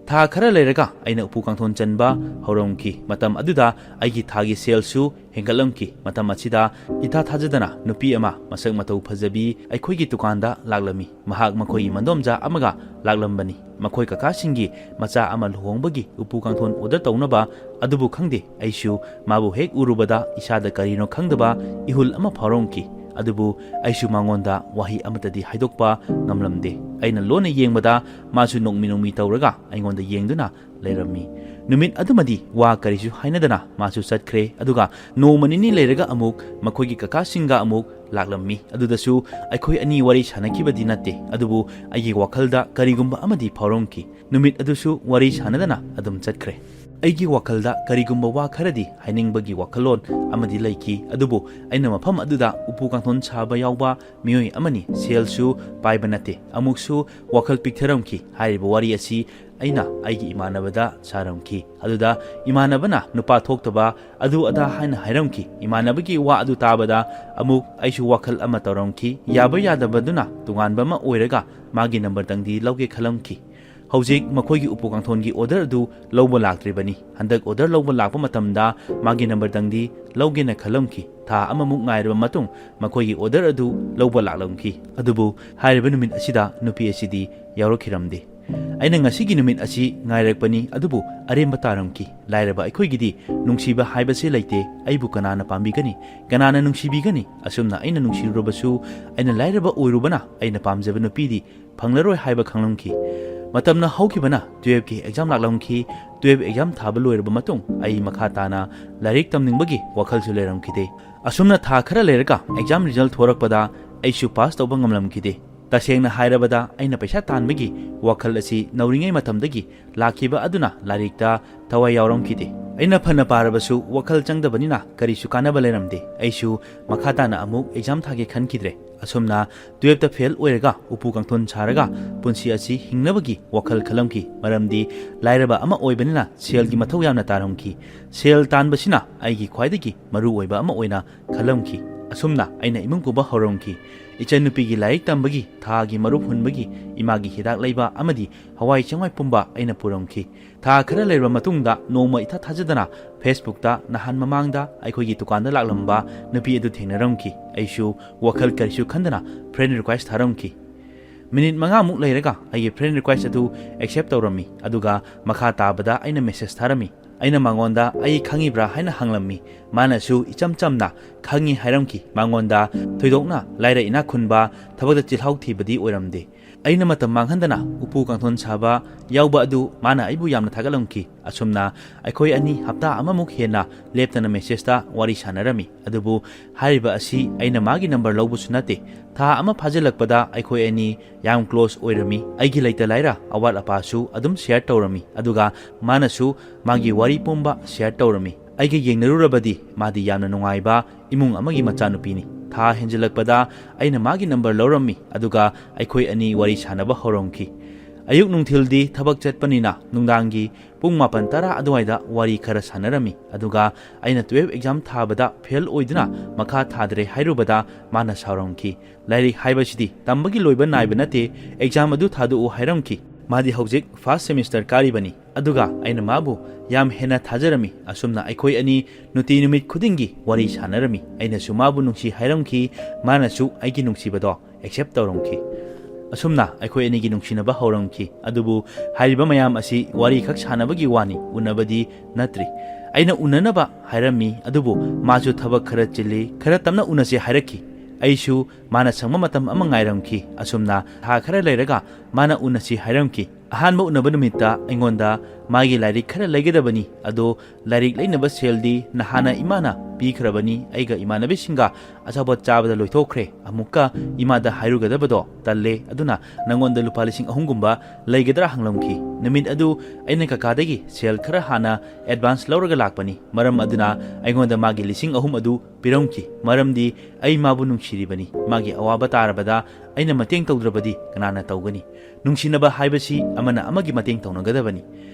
ꯊꯥ ꯈꯔ ꯂꯩꯔꯒ ꯑꯩꯅ ꯎꯄꯨ ꯀꯥꯡꯊꯣꯟ ꯆꯟꯕ ꯍꯧꯔꯝꯈꯤ꯫ ꯃꯇꯝ ꯑꯗꯨꯗ ꯑꯩꯒꯤ ꯊꯥꯒꯤ ꯁꯦꯜꯁꯨ ꯍꯦꯟꯒꯠꯂꯝꯈꯤ꯫ ꯃꯇꯝ ꯑꯁꯤꯗ ꯏꯊꯥ ꯊꯥꯖꯗꯅ ꯅꯨꯄꯤ ꯑꯃ ꯃꯁꯛ ꯃꯇꯧ ꯐꯖꯕꯤ ꯑꯩꯈꯣꯏꯒꯤ ꯗꯨꯀꯥꯟꯗ ꯂꯥꯛꯂꯝꯃꯤ꯫ ꯃꯍꯥꯛ ꯃꯈꯣꯏꯒꯤ ꯃꯗꯣꯝꯆꯥ ꯑꯃꯒ ꯂꯥꯛꯂꯝꯕꯅꯤ꯫ ꯃꯈꯣꯏ ꯀꯀꯥꯁꯤꯡꯒꯤ ꯃꯆꯥ ꯑꯃ ꯂꯨꯍꯣꯡꯕꯒꯤ ꯎꯄꯨ ꯀꯥꯡꯊꯣꯟ ꯑꯣꯔꯗꯔ ꯇꯧꯅꯕ꯫ ꯑꯗꯨꯕꯨ ꯈꯪꯗꯦ, ꯑꯩꯁꯨ ꯃꯥꯕꯨ ꯍꯦꯛ ꯎꯔꯨꯕꯗ ꯏꯁꯥꯗ ꯀꯔꯤꯅꯣ ꯈꯪꯗꯕ ꯏꯍꯨꯜ ꯑꯃ ꯐꯥꯎꯔꯝꯈꯤ꯫ ꯑꯗꯨꯕꯨ ꯑꯩꯁꯨ ꯃꯉꯣꯟꯗ ꯋꯥꯍꯩ ꯑꯃꯠꯇꯗꯤ ꯍꯥꯏꯗꯣꯛꯄ ꯉꯝꯂꯝꯗꯦ꯫ ꯑꯩꯅ ꯂꯣꯟꯅ ꯌꯦꯡꯕꯗ ꯃꯥꯁꯨ ꯅꯣꯛꯃꯤ ꯅꯣꯛꯃꯤ ꯇꯧꯔꯒ ꯑꯩꯉꯣꯟꯗ ꯌꯦꯡꯗꯨꯅ ꯂꯩꯔꯝꯃꯤ꯫ ꯅꯨꯃꯤꯠ ꯑꯗꯨꯃꯗꯤ ꯋꯥ ꯀꯔꯤꯁꯨ ꯍꯥꯏꯅꯗꯅ ꯃꯥꯁꯨ ꯆꯠꯈ꯭ꯔꯦ꯫ ꯑꯗꯨꯒ ꯅꯣꯡꯃ ꯅꯤꯅꯤ ꯂꯩꯔꯒ ꯑꯃꯨꯛ ꯃꯈꯣꯏꯒꯤ ꯀꯀꯥꯁꯤꯡꯒ ꯑꯃꯨꯛ ꯂꯥꯛꯂꯝꯃꯤ꯫ ꯑꯗꯨꯗꯁꯨ ꯑꯩꯈꯣꯏ ꯑꯅꯤ ꯋꯥꯔꯤ ꯁꯥꯟꯅꯈꯤꯕꯗꯤ ꯅꯠꯇꯦ, ꯑꯗꯨꯕꯨ ꯑꯩꯒꯤ ꯋꯥꯈꯜꯗ ꯀꯔꯤꯒꯨꯝꯕ ꯑꯃꯗꯤ ꯐꯥꯎꯔꯝꯈꯤ꯫ ꯅꯨꯃꯤꯠ ꯑꯗꯨꯁꯨ ꯋꯥꯔꯤ ꯁꯥꯟꯅꯗꯅ ꯑꯗꯨꯝ ꯆꯠꯈ꯭ꯔꯦ꯫ ꯑꯩꯒꯤ ꯋꯥꯈꯜꯗ ꯀꯔꯤꯒꯨꯝꯕ ꯋꯥ ꯈꯔꯗꯤ ꯍꯥꯏꯅꯤꯡꯕꯒꯤ ꯋꯥꯈꯜꯂꯣꯟ ꯑꯃꯗꯤ ꯂꯩꯈꯤ, ꯑꯗꯨꯕꯨ ꯑꯩꯅ ꯃꯐꯝ ꯑꯗꯨꯗ ꯎꯄꯨ ꯀꯥꯡꯊꯣꯟ ꯁꯥꯕ ꯌꯥꯎꯕ ꯃꯤꯑꯣꯏ ꯑꯃꯅꯤ, ꯁꯦꯜꯁꯨ ꯄꯥꯏꯕ ꯅꯠꯇꯦ, ꯑꯃꯨꯛꯁꯨ ꯋꯥꯈꯜ ꯄꯤꯛꯊꯔꯝꯈꯤ꯫ ꯍꯥꯏꯔꯤꯕ ꯋꯥꯔꯤ ꯑꯁꯤ ꯑꯩꯅ ꯑꯩꯒꯤ ꯏꯃꯥꯟꯅꯕꯗ ꯁꯥꯔꯝꯈꯤ꯫ ꯑꯗꯨꯗ ꯏꯃꯥꯟꯅꯕꯅ ꯅꯨꯄꯥ ꯊꯣꯛꯇꯕ ꯑꯗꯨ ꯑꯗꯥ ꯍꯥꯏꯅ ꯍꯥꯏꯔꯝꯈꯤ꯫ ꯏꯃꯥꯟꯅꯕꯒꯤ ꯋꯥ ꯑꯗꯨ ꯇꯥꯕꯗ ꯑꯃꯨꯛ ꯑꯩꯁꯨ ꯋꯥꯈꯜ ꯑꯃ ꯇꯧꯔꯝꯈꯤ꯫ ꯌꯥꯕ ꯌꯥꯗꯕꯗꯨꯅ ꯇꯣꯉꯥꯟꯕ ꯑꯃ ꯑꯣꯏꯔꯒ ꯃꯥꯒꯤ ꯅꯝꯕꯔꯗꯪꯗꯤ ꯂꯧꯒꯦ ꯈꯜꯂꯝꯈꯤ꯫ ꯍꯧꯖꯤꯛ ꯃꯈꯣꯏꯒꯤ ꯎꯄꯨ ꯀꯥꯡꯊꯣꯟꯒꯤ ꯑꯣꯔꯗꯔ ꯑꯗꯨ ꯂꯧꯕ ꯂꯥꯛꯇ꯭ꯔꯤꯕꯅꯤ꯫ ꯍꯟꯗꯛ ꯑꯣꯔꯗꯔ ꯂꯧꯕ ꯂꯥꯛꯄ ꯃꯇꯝꯗ ꯃꯥꯒꯤ ꯅꯝꯕꯔꯗꯪꯗꯤ ꯂꯧꯒꯦꯅ ꯈꯜꯂꯝꯈꯤ꯫ ꯊꯥ ꯑꯃꯃꯨꯛ ꯉꯥꯏꯔꯕ ꯃꯇꯨꯡ ꯃꯈꯣꯏꯒꯤ ꯑꯣꯔꯗꯔ ꯑꯗꯨ ꯂꯧꯕ ꯂꯥꯛꯂꯝꯈꯤ꯫ ꯑꯗꯨꯕꯨ ꯍꯥꯏꯔꯤꯕ ꯅꯨꯃꯤꯠ ꯑꯁꯤꯗ ꯅꯨꯄꯤ ꯑꯁꯤꯗꯤ ꯌꯥꯎꯔꯛꯈꯤꯔꯝꯗꯦ꯫ ꯑꯩꯅ ꯉꯁꯤꯒꯤ ꯅꯨꯃꯤꯠ ꯑꯁꯤ ꯉꯥꯏꯔꯛꯄꯅꯤ, ꯑꯗꯨꯕꯨ ꯑꯔꯦꯝꯕ ꯇꯥꯔꯝꯈꯤ꯫ ꯂꯥꯏꯔꯕ ꯑꯩꯈꯣꯏꯒꯤꯗꯤ ꯅꯨꯡꯁꯤꯕ ꯍꯥꯏꯕꯁꯦ ꯂꯩꯇꯦ꯫ ꯑꯩꯕꯨ ꯀꯅꯥꯅ ꯄꯥꯝꯕꯤꯒꯅꯤ? ꯀꯅꯥꯅ ꯅꯨꯡꯁꯤꯕꯤꯒꯅꯤ? ꯑꯁꯨꯝꯅ ꯑꯩꯅ ꯅꯨꯡꯁꯤꯔꯨꯔꯕꯁꯨ, ꯑꯩꯅ ꯂꯥꯏꯔꯕ ꯑꯣꯏꯔꯨꯕꯅ ꯑꯩꯅ ꯄꯥꯝꯖꯕ ꯅꯨꯄꯤꯗꯤ ꯐꯪꯂꯔꯣꯏ ꯍꯥꯏꯕ ꯈꯪꯂꯝꯈꯤ꯫ ꯃꯇꯝꯅ ꯍꯧꯈꯤꯕꯅ ꯇꯨꯌꯦꯜꯐꯀꯤ ꯑꯦꯛꯖꯥꯝ ꯂꯥꯛꯂꯝꯈꯤ꯫ ꯇꯨꯌꯦꯜꯐ ꯑꯦꯛꯖꯥꯝ ꯊꯥꯕ ꯂꯣꯏꯔꯕ ꯃꯇꯨꯡ ꯑꯩ ꯃꯈꯥ ꯇꯥꯅ ꯂꯥꯏꯔꯤꯛ ꯇꯝꯅꯤꯡꯕꯒꯤ ꯋꯥꯈꯜꯁꯨ ꯂꯩꯔꯝꯈꯤꯗꯦ꯫ ꯑꯁꯨꯝꯅ ꯊꯥ ꯈꯔ ꯂꯩꯔꯒ ꯑꯦꯛꯖꯥꯝ ꯔꯤꯖꯜ ꯊꯣꯔꯛꯄꯗ ꯑꯩꯁꯨ ꯄꯥꯁ ꯇꯧꯕ ꯉꯝꯂꯝꯈꯤꯗꯦ꯫ ꯇꯁꯦꯡꯅ ꯍꯥꯏꯔꯕꯗ ꯑꯩꯅ ꯄꯩꯁꯥ ꯇꯥꯟꯕꯒꯤ ꯋꯥꯈꯜ ꯑꯁꯤ ꯅꯧꯔꯤꯉꯩ ꯃꯇꯝꯗꯒꯤ ꯂꯥꯛꯈꯤꯕ ꯑꯗꯨꯅ ꯂꯥꯏꯔꯤꯛꯇ ꯊꯋꯥꯏ ꯌꯥꯎꯔꯝꯈꯤꯗꯦ꯫ ꯑꯩꯅ ꯐꯅ ꯄꯥꯔꯕꯁꯨ ꯋꯥꯈꯜ ꯆꯪꯗꯕꯅꯤꯅ ꯀꯔꯤꯁꯨ ꯀꯥꯟꯅꯕ ꯂꯩꯔꯝꯗꯦ꯫ ꯑꯩꯁꯨ ꯃꯈꯥ ꯇꯥꯅ ꯑꯃꯨꯛ ꯑꯦꯛꯖꯥꯝ ꯊꯥꯒꯦ ꯈꯟꯈꯤꯗ꯭ꯔꯦ꯫ ꯑꯁꯨꯝꯅ ꯇꯨꯌꯦꯜꯐꯇ ꯐꯦꯜ ꯑꯣꯏꯔꯒ ꯎꯄꯨ ꯀꯥꯡꯊꯣꯟ ꯁꯥꯔꯒ ꯄꯨꯟꯁꯤ ꯑꯁꯤ ꯍꯤꯡꯅꯕꯒꯤ ꯋꯥꯈꯜ ꯈꯜꯂꯝꯈꯤ꯫ ꯃꯔꯝꯗꯤ ꯂꯥꯏꯔꯕ ꯑꯃ ꯑꯣꯏꯕꯅꯤꯅ ꯁꯦꯜꯒꯤ ꯃꯊꯧ ꯌꯥꯝꯅ ꯇꯥꯔꯝꯈꯤ꯫ ꯁꯦꯜ ꯇꯥꯟꯕꯁꯤꯅ ꯑꯩꯒꯤ ꯈ꯭ꯋꯥꯏꯗꯒꯤ ꯃꯔꯨ ꯑꯣꯏꯕ ꯑꯃ ꯑꯣꯏꯅ ꯈꯜꯂꯝꯈꯤ꯫ ꯑꯁꯨꯝꯅ ꯑꯩꯅ ꯏꯃꯨꯡ ꯄꯨꯕ ꯍꯧꯔꯝꯈꯤ꯫ ꯏꯆꯟꯅꯨꯄꯤꯒꯤ ꯂꯥꯏꯔꯤꯛ ꯇꯝꯕꯒꯤ ꯊꯥꯒꯤ ꯃꯔꯨꯞ ꯍꯨꯟꯕꯒꯤ ꯏꯃꯥꯒꯤ ꯍꯤꯗꯥꯛ ꯂꯩꯕ ꯑꯃꯗꯤ ꯍꯋꯥꯏ ꯆꯦꯡꯋꯥꯏ ꯄꯨꯝꯕ ꯑꯩꯅ ꯄꯨꯔꯝꯈꯤ꯫ ꯊꯥ ꯈꯔ ꯂꯩꯔꯕ ꯃꯇꯨꯡꯗ ꯅꯣꯡꯃ ꯏꯊꯥ ꯊꯥꯖꯗꯅ Facebookꯇ ꯅꯍꯥꯟ ꯃꯃꯥꯡꯗ ꯑꯩꯈꯣꯏꯒꯤ ꯗꯨꯀꯥꯟꯗ ꯂꯥꯛꯂꯝꯕ ꯅꯨꯄꯤ ꯑꯗꯨ ꯊꯦꯡꯅꯔꯝꯈꯤ꯫ ꯑꯩꯁꯨ ꯋꯥꯈꯜ ꯀꯔꯤꯁꯨ ꯈꯟꯗꯅ friend request ꯊꯥꯔꯝꯈꯤ꯫ ꯃꯤꯅꯤꯠ ꯃꯉꯥꯃꯨꯛ ꯂꯩꯔꯒ ꯑꯩꯒꯤ friend request ꯑꯗꯨ accept ꯇꯧꯔꯝꯃꯤ, ꯑꯗꯨꯒ ꯃꯈꯥ ꯇꯥꯕꯗ ꯑꯩꯅ message ꯊꯥꯔꯝꯃꯤ꯫ ꯑꯩꯅ ꯃꯉꯣꯟꯗ ꯑꯩ ꯈꯪꯉꯤꯕ꯭ꯔꯥ ꯍꯥꯏꯅ ꯍꯪꯂꯝꯃꯤ꯫ ꯃꯥꯅꯁꯨ ꯏꯆꯝ ꯆꯝꯅ "ꯈꯪꯉꯤ" ꯍꯥꯏꯔꯝꯈꯤ꯫ ꯃꯉꯣꯟꯗ ꯊꯣꯏꯗꯣꯛꯅ ꯂꯥꯏꯔ ꯏꯅꯥꯛ ꯈꯨꯟꯕ, ꯊꯕꯛꯇ ꯆꯤꯜꯍꯥꯎ ꯊꯤꯕꯗꯤ ꯑꯣꯏꯔꯝꯗꯦ꯫ ꯑꯩꯅ ꯃꯇꯝ ꯃꯥꯡꯍꯟꯗꯅ ꯎꯄꯨ ꯀꯥꯡꯊꯣꯟ ꯁꯥꯕ ꯌꯥꯎꯕ ꯑꯗꯨ ꯃꯥꯅ ꯑꯩꯕꯨ ꯌꯥꯝꯅ ꯊꯥꯒꯠꯂꯝꯈꯤ꯫ ꯑꯁꯨꯝꯅ ꯑꯩꯈꯣꯏ ꯑꯅꯤ ꯍꯞꯇꯥ ꯑꯃꯃꯨꯛ ꯍꯦꯟꯅ ꯂꯦꯞꯇꯅ messageꯇ ꯋꯥꯔꯤ ꯁꯥꯟꯅꯔꯝꯃꯤ꯫ ꯑꯗꯨꯕꯨ ꯍꯥꯏꯔꯤꯕ ꯑꯁꯤ ꯑꯩꯅ ꯃꯥꯒꯤ number ꯂꯧꯕꯁꯨ ꯅꯠꯇꯦ꯫ ꯊꯥ ꯑꯃ ꯐꯥꯖꯤꯜꯂꯛꯄꯗ ꯑꯩꯈꯣꯏ ꯑꯅꯤ ꯌꯥꯝ close ꯑꯣꯏꯔꯝꯃꯤ꯫ ꯑꯩꯒꯤ ꯂꯩꯇ ꯂꯥꯏꯔ, ꯑꯋꯥꯠ ꯑꯄꯥꯁꯨ ꯑꯗꯨꯝ share ꯇꯧꯔꯝꯃꯤ꯫ ꯑꯗꯨꯒ ꯃꯥꯅꯁꯨ ꯃꯥꯒꯤ ꯋꯥꯔꯤ ꯄꯨꯝꯕ share ꯇꯧꯔꯝꯃꯤ꯫ ꯑꯩꯒ ꯌꯦꯡꯅꯔꯨꯔꯕꯗꯤ ꯃꯥꯗꯤ ꯌꯥꯝꯅ ꯅꯨꯡꯉꯥꯏꯕ ꯏꯃꯨꯡ ꯑꯃꯒꯤ ꯃꯆꯥꯅꯨꯄꯤꯅꯤ꯫ ꯊꯥ ꯍꯦꯟꯖꯤꯜꯂꯛꯄꯗ ꯑꯩꯅ ꯃꯥꯒꯤ number ꯂꯧꯔꯝꯃꯤ, ꯑꯗꯨꯒ ꯑꯩꯈꯣꯏ ꯑꯅꯤ ꯋꯥꯔꯤ ꯁꯥꯟꯅꯕ ꯍꯧꯔꯝꯈꯤ꯫ ꯑꯌꯨꯛ ꯅꯨꯡꯊꯤꯜꯗꯤ ꯊꯕꯛ ꯆꯠꯄꯅꯤꯅ ꯅꯨꯡꯗꯥꯡꯒꯤ ꯄꯨꯡ ꯃꯥꯄꯟ ꯇꯔꯥ ꯑꯗꯨꯋꯥꯏꯗ ꯋꯥꯔꯤ ꯈꯔ ꯁꯥꯟꯅꯔꯝꯃꯤ꯫ ꯑꯗꯨꯒ ꯑꯩꯅ twelve exam ꯊꯥꯕꯗ fail ꯑꯣꯏꯗꯨꯅ ꯃꯈꯥ ꯊꯥꯗ꯭ꯔꯦ ꯍꯥꯏꯔꯨꯕꯗ ꯃꯥꯅ ꯁꯥꯎꯔꯝꯈꯤ꯫ "ꯂꯥꯏꯔꯤꯛ ꯍꯥꯏꯕꯁꯤꯗꯤ ꯇꯝꯕꯒꯤ ꯂꯣꯏꯕ ꯅꯥꯏꯕ ꯅꯠꯇꯦ, exam ꯑꯗꯨ ꯊꯥꯗꯣꯛꯎ" ꯍꯥꯏꯔꯝꯈꯤ꯫ ꯃꯥꯗꯤ ꯍꯧꯖꯤꯛ first semester ꯀꯥꯔꯤꯕꯅꯤ꯫ ꯑꯗꯨꯒ ꯑꯩꯅ ꯃꯥꯕꯨ ꯌꯥꯝ ꯍꯦꯟꯅ ꯊꯥꯖꯔꯝꯃꯤ꯫ ꯑꯁꯨꯝꯅ ꯑꯩꯈꯣꯏ ꯑꯅꯤ ꯅꯨꯡꯇꯤ ꯅꯨꯃꯤꯠ ꯈꯨꯗꯤꯡꯒꯤ ꯋꯥꯔꯤ ꯁꯥꯟꯅꯔꯝꯃꯤ꯫ ꯑꯩꯅꯁꯨ ꯃꯥꯕꯨ ꯅꯨꯡꯁꯤ ꯍꯥꯏꯔꯝꯈꯤ, ꯃꯥꯅꯁꯨ ꯑꯩꯒꯤ ꯅꯨꯡꯁꯤꯕꯗꯣ accept ꯇꯧꯔꯝꯈꯤ꯫ ꯑꯁꯨꯝꯅ ꯑꯩꯈꯣꯏ ꯑꯅꯤꯒꯤ ꯅꯨꯡꯁꯤꯅꯕ ꯍꯧꯔꯝꯈꯤ꯫ ꯑꯗꯨꯕꯨ ꯍꯥꯏꯔꯤꯕ ꯃꯌꯥꯝ ꯑꯁꯤ ꯋꯥꯔꯤ ꯈꯛ ꯁꯥꯟꯅꯕꯒꯤ ꯋꯥꯅꯤ, ꯎꯅꯕꯗꯤ ꯅꯠꯇ꯭ꯔꯤ꯫ ꯑꯩꯅ ꯎꯅꯅꯕ ꯍꯥꯏꯔꯝꯃꯤ, ꯑꯗꯨꯕꯨ ꯃꯥꯁꯨ ꯊꯕꯛ ꯈꯔ ꯆꯤꯜꯂꯤ, ꯈꯔ ꯇꯞꯅ ꯎꯅꯁꯦ ꯍꯥꯏꯔꯛꯈꯤ꯫ ꯑꯩꯁꯨ ꯃꯥꯅ ꯁꯪꯕ ꯃꯇꯝ ꯑꯃ ꯉꯥꯏꯔꯝꯈꯤ꯫ ꯑꯁꯨꯝꯅ ꯊꯥ ꯈꯔ ꯂꯩꯔꯒ ꯃꯥꯅ ꯎꯅꯁꯤ ꯍꯥꯏꯔꯝꯈꯤ꯫ ꯑꯍꯥꯟꯕ ꯎꯅꯕ ꯅꯨꯃꯤꯠꯇ ꯑꯩꯉꯣꯟꯗ ꯃꯥꯒꯤ ꯂꯥꯏꯔꯤꯛ ꯈꯔ ꯂꯩꯒꯗꯕꯅꯤ, ꯑꯗꯣ ꯂꯥꯏꯔꯤꯛ ꯂꯩꯅꯕ ꯁꯦꯜꯗꯤ ꯅꯍꯥꯟꯅ ꯏꯃꯥꯅ ꯄꯤꯈ꯭ꯔꯕꯅꯤ, ꯑꯩꯒ ꯏꯃꯥꯟꯅꯕꯤꯁꯤꯡꯒ ꯑꯆꯥꯄꯣꯠ ꯆꯥꯕꯗ ꯂꯣꯏꯊꯣꯛꯈ꯭ꯔꯦ꯫ ꯑꯃꯨꯛꯀ ꯏꯃꯥꯗ ꯍꯥꯏꯔꯨꯒꯗꯕꯗꯣ ꯇꯜꯂꯦ, ꯑꯗꯨꯅ ꯅꯪꯉꯣꯟꯗ ꯂꯨꯄꯥ ꯂꯤꯁꯤꯡ ꯑꯍꯨꯝꯒꯨꯝꯕ ꯂꯩꯒꯗ꯭ꯔꯥ ꯍꯪꯂꯝꯈꯤ꯫ ꯅꯨꯃꯤꯠ ꯑꯗꯨ ꯑꯩꯅ ꯀꯀꯥꯗꯒꯤ ꯁꯦꯜ ꯈꯔ ꯍꯥꯟꯅ advance ꯂꯧꯔꯒ ꯂꯥꯛꯄꯅꯤ꯫ ꯃꯔꯝ ꯑꯗꯨꯅ ꯑꯩꯉꯣꯟꯗ ꯃꯥꯒꯤ ꯂꯤꯁꯤꯡ ꯑꯍꯨꯝ ꯑꯗꯨ ꯄꯤꯔꯝꯈꯤ, ꯃꯔꯝꯗꯤ ꯑꯩ ꯃꯥꯕꯨ ꯅꯨꯡꯁꯤꯔꯤꯕꯅꯤ꯫ ꯃꯥꯒꯤ ꯑꯋꯥꯕ ꯇꯥꯔꯕꯗ ꯑꯩꯅ ꯃꯇꯦꯡ ꯇꯧꯗ꯭ꯔꯕꯗꯤ ꯀꯅꯥꯅ ꯇꯧꯒꯅꯤ? ꯅꯨꯡꯁꯤꯅꯕ ꯍꯥꯏꯕꯁꯤ ꯑꯃꯅ ꯑꯃꯒꯤ ꯃꯇꯦꯡ ꯇꯧꯅꯒꯗꯕꯅꯤ꯫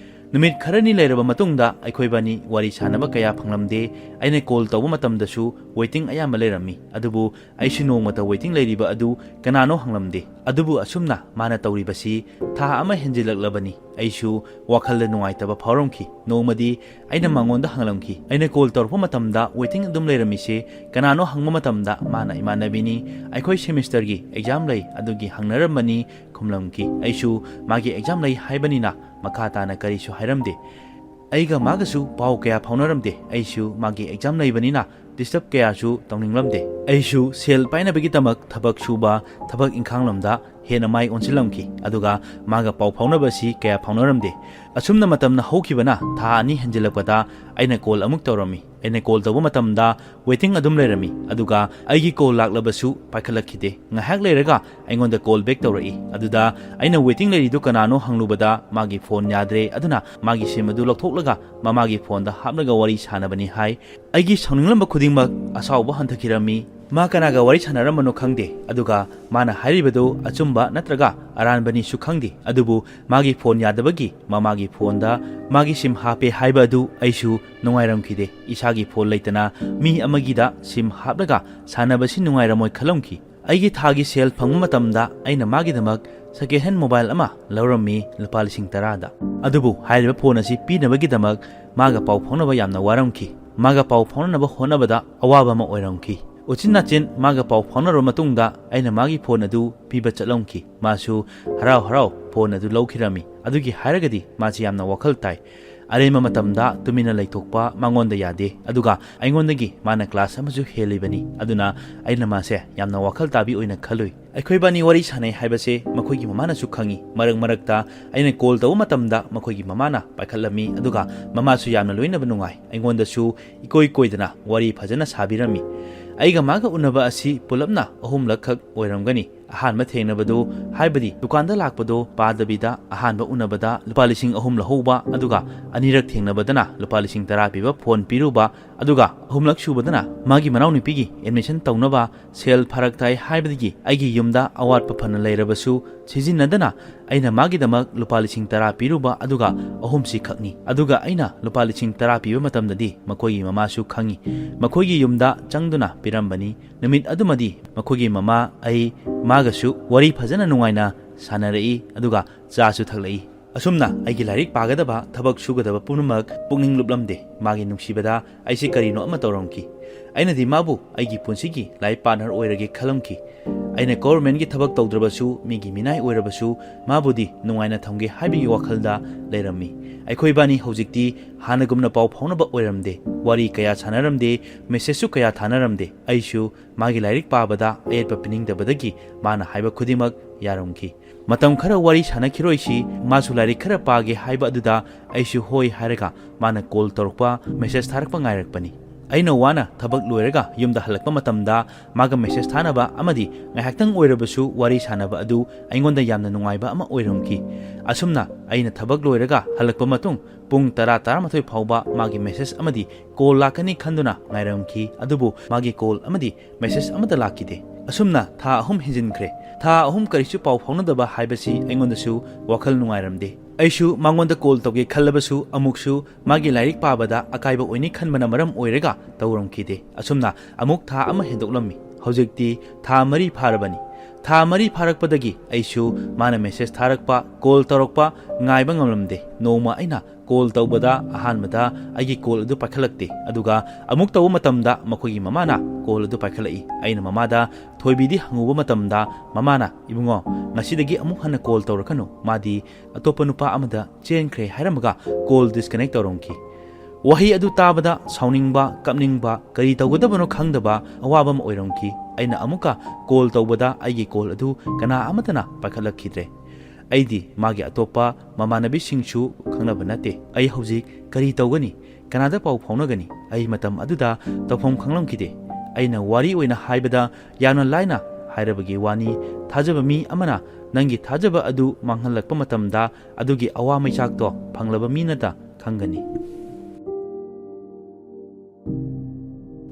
ꯅꯨꯃꯤꯠ ꯈꯔꯅꯤ ꯂꯩꯔꯕ ꯃꯇꯨꯡꯗ ꯑꯩꯈꯣꯏꯕꯥꯅꯤ ꯋꯥꯔꯤ ꯁꯥꯅꯕ ꯀꯌꯥ ꯐꯪꯂꯝꯗꯦ꯫ ꯑꯩꯅ ꯀꯣꯜ ꯇꯧꯕ ꯃꯇꯝꯗꯁꯨ ꯋꯦꯇꯤꯡ ꯑꯌꯥꯝꯕ ꯂꯩꯔꯝꯃꯤ, ꯑꯗꯨꯕꯨ ꯑꯩꯁꯨ ꯅꯣꯡꯃꯇ ꯋꯦꯇꯤꯡ ꯂꯩꯔꯤꯕ ꯑꯗꯨ ꯀꯅꯥꯅꯣ ꯍꯪꯂꯝꯗꯦ꯫ ꯑꯗꯨꯕꯨ ꯑꯁꯨꯝꯅ ꯃꯥꯅ ꯇꯧꯔꯤꯕꯁꯤ ꯊꯥ ꯑꯃ ꯍꯦꯟꯖꯤꯜꯂꯛꯂꯕꯅꯤ꯫ ꯑꯩꯁꯨ ꯋꯥꯈꯜꯗ ꯅꯨꯡꯉꯥꯏꯇꯕ ꯐꯥꯎꯔꯝꯈꯤ꯫ ꯅꯣꯡꯃꯗꯤ ꯑꯩꯅ ꯃꯉꯣꯟꯗ ꯍꯪꯂꯝꯈꯤ, ꯑꯩꯅ ꯀꯣꯜ ꯇꯧꯔꯛꯄ ꯃꯇꯝꯗ ꯋꯦꯇꯤꯡ ꯑꯗꯨꯝ ꯂꯩꯔꯝꯃꯤꯁꯦ ꯀꯅꯥꯅꯣ ꯍꯪꯕ ꯃꯇꯝꯗ ꯃꯥꯅ ꯏꯃꯥꯟꯅꯕꯤꯅꯤ, ꯑꯩꯈꯣꯏ ꯁꯦꯃꯤꯁꯇꯔꯒꯤ ꯑꯦꯛꯖꯥꯝ ꯂꯩ, ꯑꯗꯨꯒꯤ ꯍꯪꯅꯔꯝꯕꯅꯤ ꯈꯨꯝꯂꯝꯈꯤ꯫ ꯑꯩꯁꯨ ꯃꯥꯒꯤ ꯑꯦꯛꯖꯥꯝ ꯂꯩ ꯍꯥꯏꯕꯅꯤꯅ ꯃꯈꯥ ꯇꯥꯅ ꯀꯔꯤꯁꯨ ꯍꯥꯏꯔꯝꯗꯦ꯫ ꯑꯩꯒ ꯃꯥꯒꯁꯨ ꯄꯥꯎ ꯀꯌꯥ ꯐꯥꯎꯅꯔꯝꯗꯦ꯫ ꯑꯩꯁꯨ ꯃꯥꯒꯤ ꯑꯦꯛꯖꯥꯝ ꯂꯩꯕꯅꯤꯅ ꯗꯤꯁꯇꯔꯕ ꯀꯌꯥꯁꯨ ꯇꯧꯅꯤꯡꯂꯝꯗꯦ꯫ ꯑꯩꯁꯨ ꯁꯦꯜ ꯄꯥꯏꯅꯕꯒꯤꯗꯃꯛ ꯊꯕꯛ ꯁꯨꯕ, ꯊꯕꯛ ꯏꯪꯈꯥꯡ ꯂꯝꯗ ꯍꯦꯟꯅ ꯃꯥꯏ ꯑꯣꯟꯁꯤꯜꯂꯝꯈꯤ꯫ ꯑꯗꯨꯒ ꯃꯥꯒ ꯄꯥꯎ ꯐꯥꯎꯅꯕꯁꯤ ꯀꯌꯥ ꯐꯥꯎꯅꯔꯝꯗꯦ꯫ ꯑꯁꯨꯝꯅ ꯃꯇꯝꯅ ꯍꯧꯈꯤꯕꯅ ꯊꯥ ꯑꯅꯤ ꯍꯦꯟꯖꯤꯜꯂꯛꯄꯗ ꯑꯩꯅ ꯀꯣꯜ ꯑꯃꯨꯛ ꯇꯧꯔꯝꯃꯤ꯫ ꯑꯩꯅ ꯀꯣꯜ ꯇꯧꯕ ꯃꯇꯝꯗ ꯋꯦꯇꯤꯡ ꯑꯗꯨꯝ ꯂꯩꯔꯝꯃꯤ, ꯑꯗꯨꯒ ꯑꯩꯒꯤ ꯀꯣꯜ ꯂꯥꯛꯂꯕꯁꯨ ꯄꯥꯏꯈꯠꯂꯛꯈꯤꯗꯦ꯫ ꯉꯥꯏꯍꯥꯛ ꯂꯩꯔꯒ ꯑꯩꯉꯣꯟꯗ ꯀꯣꯜ ꯕꯦꯛ ꯇꯧꯔꯛꯏ꯫ ꯑꯗꯨꯗ ꯑꯩꯅ ꯋꯦꯇꯤꯡ ꯂꯩꯔꯤꯗꯨ ꯀꯅꯥꯅꯣ ꯍꯪꯂꯨꯕꯗ ꯃꯥꯒꯤ ꯐꯣꯟ ꯌꯥꯗ꯭ꯔꯦ, ꯑꯗꯨꯅ ꯃꯥꯒꯤ ꯁꯤꯝ ꯑꯗꯨ ꯂꯧꯊꯣꯛꯂꯒ ꯃꯃꯥꯒꯤ ꯐꯣꯟꯗ ꯍꯥꯞꯂꯒ ꯋꯥꯔꯤ ꯁꯥꯟꯅꯕꯅꯤ ꯍꯥꯏ꯫ ꯑꯩꯒꯤ ꯁꯥꯎꯅꯤꯡꯂꯝꯕ ꯈꯨꯗꯤꯡꯃꯛ ꯑꯁꯥꯎꯕ ꯍꯟꯊꯈꯤꯔꯝꯃꯤ꯫ ꯃꯥ ꯀꯅꯥꯒ ꯋꯥꯔꯤ ꯁꯥꯟꯅꯔꯝꯕꯅꯣ ꯈꯪꯗꯦ, ꯑꯗꯨꯒ ꯃꯥꯅ ꯍꯥꯏꯔꯤꯕꯗꯨ ꯑꯆꯨꯝꯕ ꯅꯠꯇ꯭ꯔꯒ ꯑꯔꯥꯟꯕꯅꯤꯁꯨ ꯈꯪꯗꯦ, ꯑꯗꯨꯕꯨ ꯃꯥꯒꯤ ꯐꯣꯟ ꯌꯥꯗꯕꯒꯤ ꯃꯃꯥꯒꯤ ꯐꯣꯟꯗ ꯃꯥꯒꯤ ꯁꯤꯝ ꯍꯥꯞꯄꯦ ꯍꯥꯏꯕ ꯑꯗꯨ ꯑꯩꯁꯨ ꯅꯨꯡꯉꯥꯏꯔꯝꯈꯤꯗꯦ꯫ ꯏꯁꯥꯒꯤ ꯐꯣꯟ ꯂꯩꯇꯅ ꯃꯤ ꯑꯃꯒꯤꯗ ꯁꯤꯝ ꯍꯥꯞꯂꯒ ꯁꯥꯟꯅꯕꯁꯤ ꯅꯨꯡꯉꯥꯏꯔꯝꯃꯣꯏ ꯈꯜꯂꯝꯈꯤ꯫ ꯑꯩꯒꯤ ꯊꯥꯒꯤ ꯁꯦꯜ ꯐꯪꯕ ꯃꯇꯝꯗ ꯑꯩꯅ ꯃꯥꯒꯤꯗꯃꯛ ꯁꯦꯀꯦꯟ ꯍꯦꯟ ꯃꯣꯕꯥꯏꯜ ꯑꯃ ꯂꯧꯔꯝꯃꯤ ꯂꯨꯄꯥ ꯂꯤꯁꯤꯡ ꯇꯔꯥꯗ꯫ ꯑꯗꯨꯕꯨ ꯍꯥꯏꯔꯤꯕ ꯐꯣꯟ ꯑꯁꯤ ꯄꯤꯅꯕꯒꯤꯗꯃꯛ ꯃꯥꯒ ꯄꯥꯎ ꯐꯥꯎꯅꯕ ꯌꯥꯝꯅ ꯋꯥꯔꯝꯈꯤ꯫ ꯃꯥꯒ ꯄꯥꯎ ꯐꯥꯎꯅꯅꯕ ꯍꯣꯠꯅꯕꯗ ꯑꯋꯥꯕ ꯑꯃ ꯑꯣꯏꯔꯝꯈꯤ꯫ ꯎꯆꯤꯟ ꯅꯥꯆꯤꯟ ꯃꯥꯒ ꯄꯥꯎ ꯐꯥꯎꯅꯔꯕ ꯃꯇꯨꯡꯗ ꯑꯩꯅ ꯃꯥꯒꯤ ꯐꯣꯟ ꯑꯗꯨ ꯄꯤꯕ ꯆꯠꯂꯝꯈꯤ꯫ ꯃꯥꯁꯨ ꯍꯔꯥꯎ ꯍꯔꯥꯎ ꯐꯣꯟ ꯑꯗꯨ ꯂꯧꯈꯤꯔꯝꯃꯤ꯫ ꯑꯗꯨꯒꯤ ꯍꯥꯏꯔꯒꯗꯤ ꯃꯥꯁꯤ ꯌꯥꯝꯅ ꯋꯥꯈꯜ ꯇꯥꯏ꯫ ꯑꯔꯦꯝꯕ ꯃꯇꯝꯗ ꯇꯨꯃꯤꯟꯅ ꯂꯩꯊꯣꯛꯄ ꯃꯉꯣꯟꯗ ꯌꯥꯗꯦ, ꯑꯗꯨꯒ ꯑꯩꯉꯣꯟꯗꯒꯤ ꯃꯥꯅ ꯀ꯭ꯂꯥꯁ ꯑꯃꯁꯨ ꯍꯦꯜꯂꯤꯕꯅꯤ꯫ ꯑꯗꯨꯅ ꯑꯩꯅ ꯃꯥꯁꯦ ꯌꯥꯝꯅ ꯋꯥꯈꯜ ꯇꯥꯕꯤ ꯑꯣꯏꯅ ꯈꯜꯂꯨꯏ꯫ ꯑꯩꯈꯣꯏꯕꯥꯅꯤ ꯋꯥꯔꯤ ꯁꯥꯟꯅꯩ ꯍꯥꯏꯕꯁꯦ ꯃꯈꯣꯏꯒꯤ ꯃꯃꯥꯅꯁꯨ ꯈꯪꯏ꯫ ꯃꯔꯛ ꯃꯔꯛꯇ ꯑꯩꯅ ꯀꯣꯜ ꯇꯧꯕ ꯃꯇꯝꯗ ꯃꯈꯣꯏꯒꯤ ꯃꯃꯥꯅ ꯄꯥꯏꯈꯠꯂꯝꯃꯤ, ꯑꯗꯨꯒ ꯃꯃꯥꯁꯨ ꯌꯥꯝꯅ ꯂꯣꯏꯅꯕ ꯅꯨꯡꯉꯥꯏ꯫ ꯑꯩꯉꯣꯟꯗꯁꯨ ꯏꯀꯣꯏ ꯀꯣꯏꯗꯅ ꯋꯥꯔꯤ ꯐꯖꯅ ꯁꯥꯕꯤꯔꯝꯃꯤ꯫ ꯑꯩꯒ ꯃꯥꯒ ꯎꯅꯕ ꯑꯁꯤ ꯄꯨꯂꯞꯅ ꯑꯍꯨꯝꯂꯛꯈꯛ ꯑꯣꯏꯔꯝꯒꯅꯤ꯫ ꯑꯍꯥꯟꯕ ꯊꯦꯡꯅꯕꯗꯨ, ꯍꯥꯏꯕꯗꯤ ꯗꯨꯀꯥꯟꯗ ꯂꯥꯛꯄꯗꯨ ꯄꯥꯗꯕꯤꯗ ꯑꯍꯥꯟꯕ ꯎꯅꯕꯗ ꯂꯨꯄꯥ ꯂꯤꯁꯤꯡ ꯑꯍꯨꯝ ꯂꯧꯍꯧꯕ, ꯑꯗꯨꯒ ꯑꯅꯤꯔꯛ ꯊꯦꯡꯅꯕꯗꯅ ꯂꯨꯄꯥ ꯂꯤꯁꯤꯡ ꯇꯔꯥ ꯄꯤꯕ ꯐꯣꯟ ꯄꯤꯔꯨꯕ, ꯑꯗꯨꯒ ꯑꯍꯨꯝꯂꯛ ꯁꯨꯕꯗꯅ ꯃꯥꯒꯤ ꯃꯅꯥꯎꯅꯨꯄꯤꯒꯤ admission ꯇꯧꯅꯕ ꯁꯦꯜ ꯐꯔꯛ ꯇꯥꯏ ꯍꯥꯏꯕꯗꯒꯤ ꯑꯩꯒꯤ ꯌꯨꯝꯗ ꯑꯋꯥꯠꯄ ꯐꯅ ꯂꯩꯔꯕꯁꯨ ꯁꯤꯖꯤꯟꯅꯗꯅ ꯑꯩꯅ ꯃꯥꯒꯤꯗꯃꯛ ꯂꯨꯄꯥ ꯂꯤꯁꯤꯡ ꯇꯔꯥ ꯄꯤꯔꯨꯕ ꯑꯗꯨꯒ ꯑꯍꯨꯝꯁꯤ ꯈꯛꯅꯤ꯫ ꯑꯗꯨꯒ ꯑꯩꯅ ꯂꯨꯄꯥ ꯂꯤꯁꯤꯡ ꯇꯔꯥ ꯄꯤꯕ ꯃꯇꯝꯗꯗꯤ ꯃꯈꯣꯏꯒꯤ ꯃꯃꯥꯁꯨ ꯈꯪꯏ꯫ ꯃꯈꯣꯏꯒꯤ ꯌꯨꯝꯗ ꯆꯪꯗꯨꯅ ꯄꯤꯔꯝꯕꯅꯤ꯫ ꯅꯨꯃꯤꯠ ꯑꯗꯨꯃꯗꯤ ꯃꯈꯣꯏꯒꯤ ꯃꯃꯥ, ꯑꯩ, ꯃꯥꯒꯁꯨ ꯋꯥꯔꯤ ꯐꯖꯅ ꯅꯨꯡꯉꯥꯏꯅ ꯁꯥꯟꯅꯔꯛꯏ, ꯑꯗꯨꯒ ꯆꯥꯁꯨ ꯊꯛꯂꯛꯏ꯫ ꯑꯁꯨꯝꯅ ꯑꯩꯒꯤ ꯂꯥꯏꯔꯤꯛ ꯄꯥꯒꯗꯕ, ꯊꯕꯛ ꯁꯨꯒꯗꯕ ꯄꯨꯝꯅꯃꯛ ꯄꯨꯛꯅꯤꯡ ꯂꯨꯞꯂꯝꯗꯦ꯫ ꯃꯥꯒꯤ ꯅꯨꯡꯁꯤꯕꯗ ꯑꯩꯁꯤ ꯀꯔꯤꯅꯣ ꯑꯃ ꯇꯧꯔꯝꯈꯤ꯫ ꯑꯩꯅꯗꯤ ꯃꯥꯕꯨ ꯑꯩꯒꯤ ꯄꯨꯟꯁꯤꯒꯤ life partner ꯑꯣꯏꯔꯒꯦ ꯈꯜꯂꯝꯈꯤ꯫ ꯑꯩꯅ governmentꯀꯤ ꯊꯕꯛ ꯇꯧꯗ꯭ꯔꯕꯁꯨ, ꯃꯤꯒꯤ ꯃꯤꯅꯥꯏ ꯑꯣꯏꯔꯕꯁꯨ, ꯃꯥꯕꯨꯗꯤ ꯅꯨꯡꯉꯥꯏꯅ ꯊꯝꯒꯦ ꯍꯥꯏꯕꯒꯤ ꯋꯥꯈꯜꯗ ꯂꯩꯔꯝꯃꯤ꯫ ꯑꯩꯈꯣꯏꯕꯥꯅꯤ ꯍꯧꯖꯤꯛꯇꯤ ꯍꯥꯟꯅꯒꯨꯝꯅ ꯄꯥꯎ ꯐꯥꯎꯅꯕ ꯑꯣꯏꯔꯝꯗꯦ꯫ ꯋꯥꯔꯤ ꯀꯌꯥ ꯁꯥꯟꯅꯔꯝꯗꯦ, messageꯁꯨ ꯀꯌꯥ ꯊꯥꯅꯔꯝꯗꯦ꯫ ꯑꯩꯁꯨ ꯃꯥꯒꯤ ꯂꯥꯏꯔꯤꯛ ꯄꯥꯕꯗ ꯑꯌꯦꯠꯄ ꯄꯤꯅꯤꯡꯗꯕꯗꯒꯤ ꯃꯥꯅ ꯍꯥꯏꯕ ꯈꯨꯗꯤꯡꯃꯛ ꯌꯥꯔꯝꯈꯤ꯫ ꯃꯇꯝ ꯈꯔ ꯋꯥꯔꯤ ꯁꯥꯟꯅꯈꯤꯔꯣꯏꯁꯤ, ꯃꯥꯁꯨ ꯂꯥꯏꯔꯤꯛ ꯈꯔ ꯄꯥꯒꯦ ꯍꯥꯏꯕ ꯑꯗꯨꯗ ꯑꯩꯁꯨ ꯍꯣꯏ ꯍꯥꯏꯔꯒ ꯃꯥꯅ call ꯇꯧꯔꯛꯄ, message ꯊꯥꯔꯛꯄ ꯉꯥꯏꯔꯛꯄꯅꯤ꯫ ꯑꯩꯅ ꯋꯥꯅ ꯊꯕꯛ ꯂꯣꯏꯔꯒ ꯌꯨꯝꯗ ꯍꯜꯂꯛꯄ ꯃꯇꯝꯗ ꯃꯥꯒ message ꯊꯥꯅꯕ ꯑꯃꯗꯤ ꯉꯥꯏꯍꯥꯛꯇꯪ ꯑꯣꯏꯔꯕꯁꯨ ꯋꯥꯔꯤ ꯁꯥꯟꯅꯕ ꯑꯗꯨ ꯑꯩꯉꯣꯟꯗ ꯌꯥꯝꯅ ꯅꯨꯡꯉꯥꯏꯕ ꯑꯃ ꯑꯣꯏꯔꯝꯈꯤ꯫ ꯑꯁꯨꯝꯅ ꯑꯩꯅ ꯊꯕꯛ ꯂꯣꯏꯔꯒ ꯍꯜꯂꯛꯄ ꯃꯇꯨꯡ ꯄꯨꯡ ꯇꯔꯥ, ꯇꯔꯥꯃꯥꯊꯣꯏ ꯐꯥꯎꯕ ꯃꯥꯒꯤ message ꯑꯃꯗꯤ call ꯂꯥꯛꯀꯅꯤ ꯈꯟꯗꯨꯅ ꯉꯥꯏꯔꯝꯈꯤ꯫ ꯑꯗꯨꯕꯨ ꯃꯥꯒꯤ call ꯑꯃꯗꯤ message ꯑꯃꯠꯇ ꯂꯥꯛꯈꯤꯗꯦ꯫ ꯑꯁꯨꯝꯅ ꯊꯥ ꯑꯍꯨꯝ ꯍꯦꯟꯖꯤꯟꯈ꯭ꯔꯦ꯫ ꯊꯥ ꯑꯍꯨꯝ ꯀꯔꯤꯁꯨ ꯄꯥꯎ ꯐꯥꯎꯅꯗꯕ ꯍꯥꯏꯕꯁꯤ ꯑꯩꯉꯣꯟꯗꯁꯨ ꯋꯥꯈꯜ ꯅꯨꯡꯉꯥꯏꯔꯝꯗꯦ꯫ ꯑꯩꯁꯨ ꯃꯉꯣꯟꯗ call ꯇꯧꯒꯦ ꯈꯜꯂꯕꯁꯨ ꯑꯃꯨꯛꯁꯨ ꯃꯥꯒꯤ ꯂꯥꯏꯔꯤꯛ ꯄꯥꯕꯗ ꯑꯀꯥꯏꯕ ꯑꯣꯏꯅꯤ ꯈꯟꯕꯅ ꯃꯔꯝ ꯑꯣꯏꯔꯒ ꯇꯧꯔꯝꯈꯤꯗꯦ꯫ ꯑꯁꯨꯝꯅ ꯑꯃꯨꯛ ꯊꯥ ꯑꯃ ꯍꯦꯟꯗꯣꯛꯂꯝꯃꯤ꯫ ꯍꯧꯖꯤꯛꯇꯤ ꯊꯥ ꯃꯔꯤ ꯐꯥꯔꯕꯅꯤ꯫ ꯊꯥ ꯃꯔꯤ ꯐꯥꯔꯛꯄꯗꯒꯤ ꯑꯩꯁꯨ ꯃꯥꯅ message ꯊꯥꯔꯛꯄ, call ꯇꯧꯔꯛꯄ ꯉꯥꯏꯕ ꯉꯝꯂꯝꯗꯦ꯫ ꯅꯣꯡꯃ ꯑꯩꯅ call ꯇꯧꯕꯗ ꯑꯍꯥꯟꯕꯗ ꯑꯩꯒꯤ call ꯑꯗꯨ ꯄꯥꯏꯈꯠꯂꯛꯇꯦ꯫ ꯑꯗꯨꯒ ꯑꯃꯨꯛ ꯇꯧꯕ ꯃꯇꯝꯗ ꯃꯈꯣꯏꯒꯤ ꯃꯃꯥꯅ call ꯑꯗꯨ ꯄꯥꯏꯈꯠꯂꯛꯏ꯫ ꯑꯩꯅ ꯃꯃꯥꯗ ꯊꯣꯏꯕꯤꯗꯤ ꯍꯪꯉꯨꯕ ꯃꯇꯝꯗ ꯃꯃꯥꯅ, "ꯏꯕꯨꯡꯉꯣ, ꯉꯁꯤꯗꯒꯤ ꯑꯃꯨꯛ ꯍꯟꯅ call ꯇꯧꯔꯛꯀꯅꯨ꯫ ꯃꯥꯗꯤ ꯑꯇꯣꯞꯄ ꯅꯨꯄꯥ ꯑꯃꯗ ꯆꯦꯟꯈ꯭ꯔꯦ" ꯍꯥꯏꯔꯝꯃꯒ call disconnect ꯇꯧꯔꯝꯈꯤ꯫ ꯋꯥꯍꯩ ꯑꯗꯨ ꯇꯥꯕꯗ ꯁꯥꯎꯅꯤꯡꯕ, ꯀꯞꯅꯤꯡꯕ, ꯀꯔꯤ ꯇꯧꯒꯗꯕꯅꯣ ꯈꯪꯗꯕ ꯑꯋꯥꯕ ꯑꯃ ꯑꯣꯏꯔꯝꯈꯤ꯫ ꯑꯩꯅ ꯑꯃꯨꯛꯀ call ꯇꯧꯕꯗ ꯑꯩꯒꯤ call ꯑꯗꯨ ꯀꯅꯥ ꯑꯃꯠꯇꯅ ꯄꯥꯏꯈꯠꯂꯛꯈꯤꯗ꯭ꯔꯦ꯫ ꯑꯩꯗꯤ ꯃꯥꯒꯤ ꯑꯇꯣꯞꯄ ꯃꯃꯥꯟꯅꯕꯤꯁꯤꯡꯁꯨ ꯈꯪꯅꯕ ꯅꯠꯇꯦ꯫ ꯑꯩ ꯍꯧꯖꯤꯛ ꯀꯔꯤ ꯇꯧꯒꯅꯤ? ꯀꯅꯥꯗ ꯄꯥꯎ ꯐꯥꯎꯅꯒꯅꯤ? ꯑꯩ ꯃꯇꯝ ꯑꯗꯨꯗ ꯇꯧꯐꯝ ꯈꯪꯂꯝꯈꯤꯗꯦ꯫ ꯑꯩꯅ ꯋꯥꯔꯤ ꯑꯣꯏꯅ ꯍꯥꯏꯕꯗ ꯌꯥꯝꯅ ꯂꯥꯏꯅ ꯍꯥꯏꯔꯕꯒꯤ ꯋꯥꯅꯤ꯫ ꯊꯥꯖꯕ ꯃꯤ ꯑꯃꯅ ꯅꯪꯒꯤ ꯊꯥꯖꯕ ꯑꯗꯨ ꯃꯥꯡꯍꯜꯂꯛꯄ ꯃꯇꯝꯗ ꯑꯗꯨꯒꯤ ꯑꯋꯥ ꯃꯩꯆꯥꯛꯇꯣ ꯐꯪꯂꯕ ꯃꯤꯅꯇ ꯈꯪꯒꯅꯤ꯫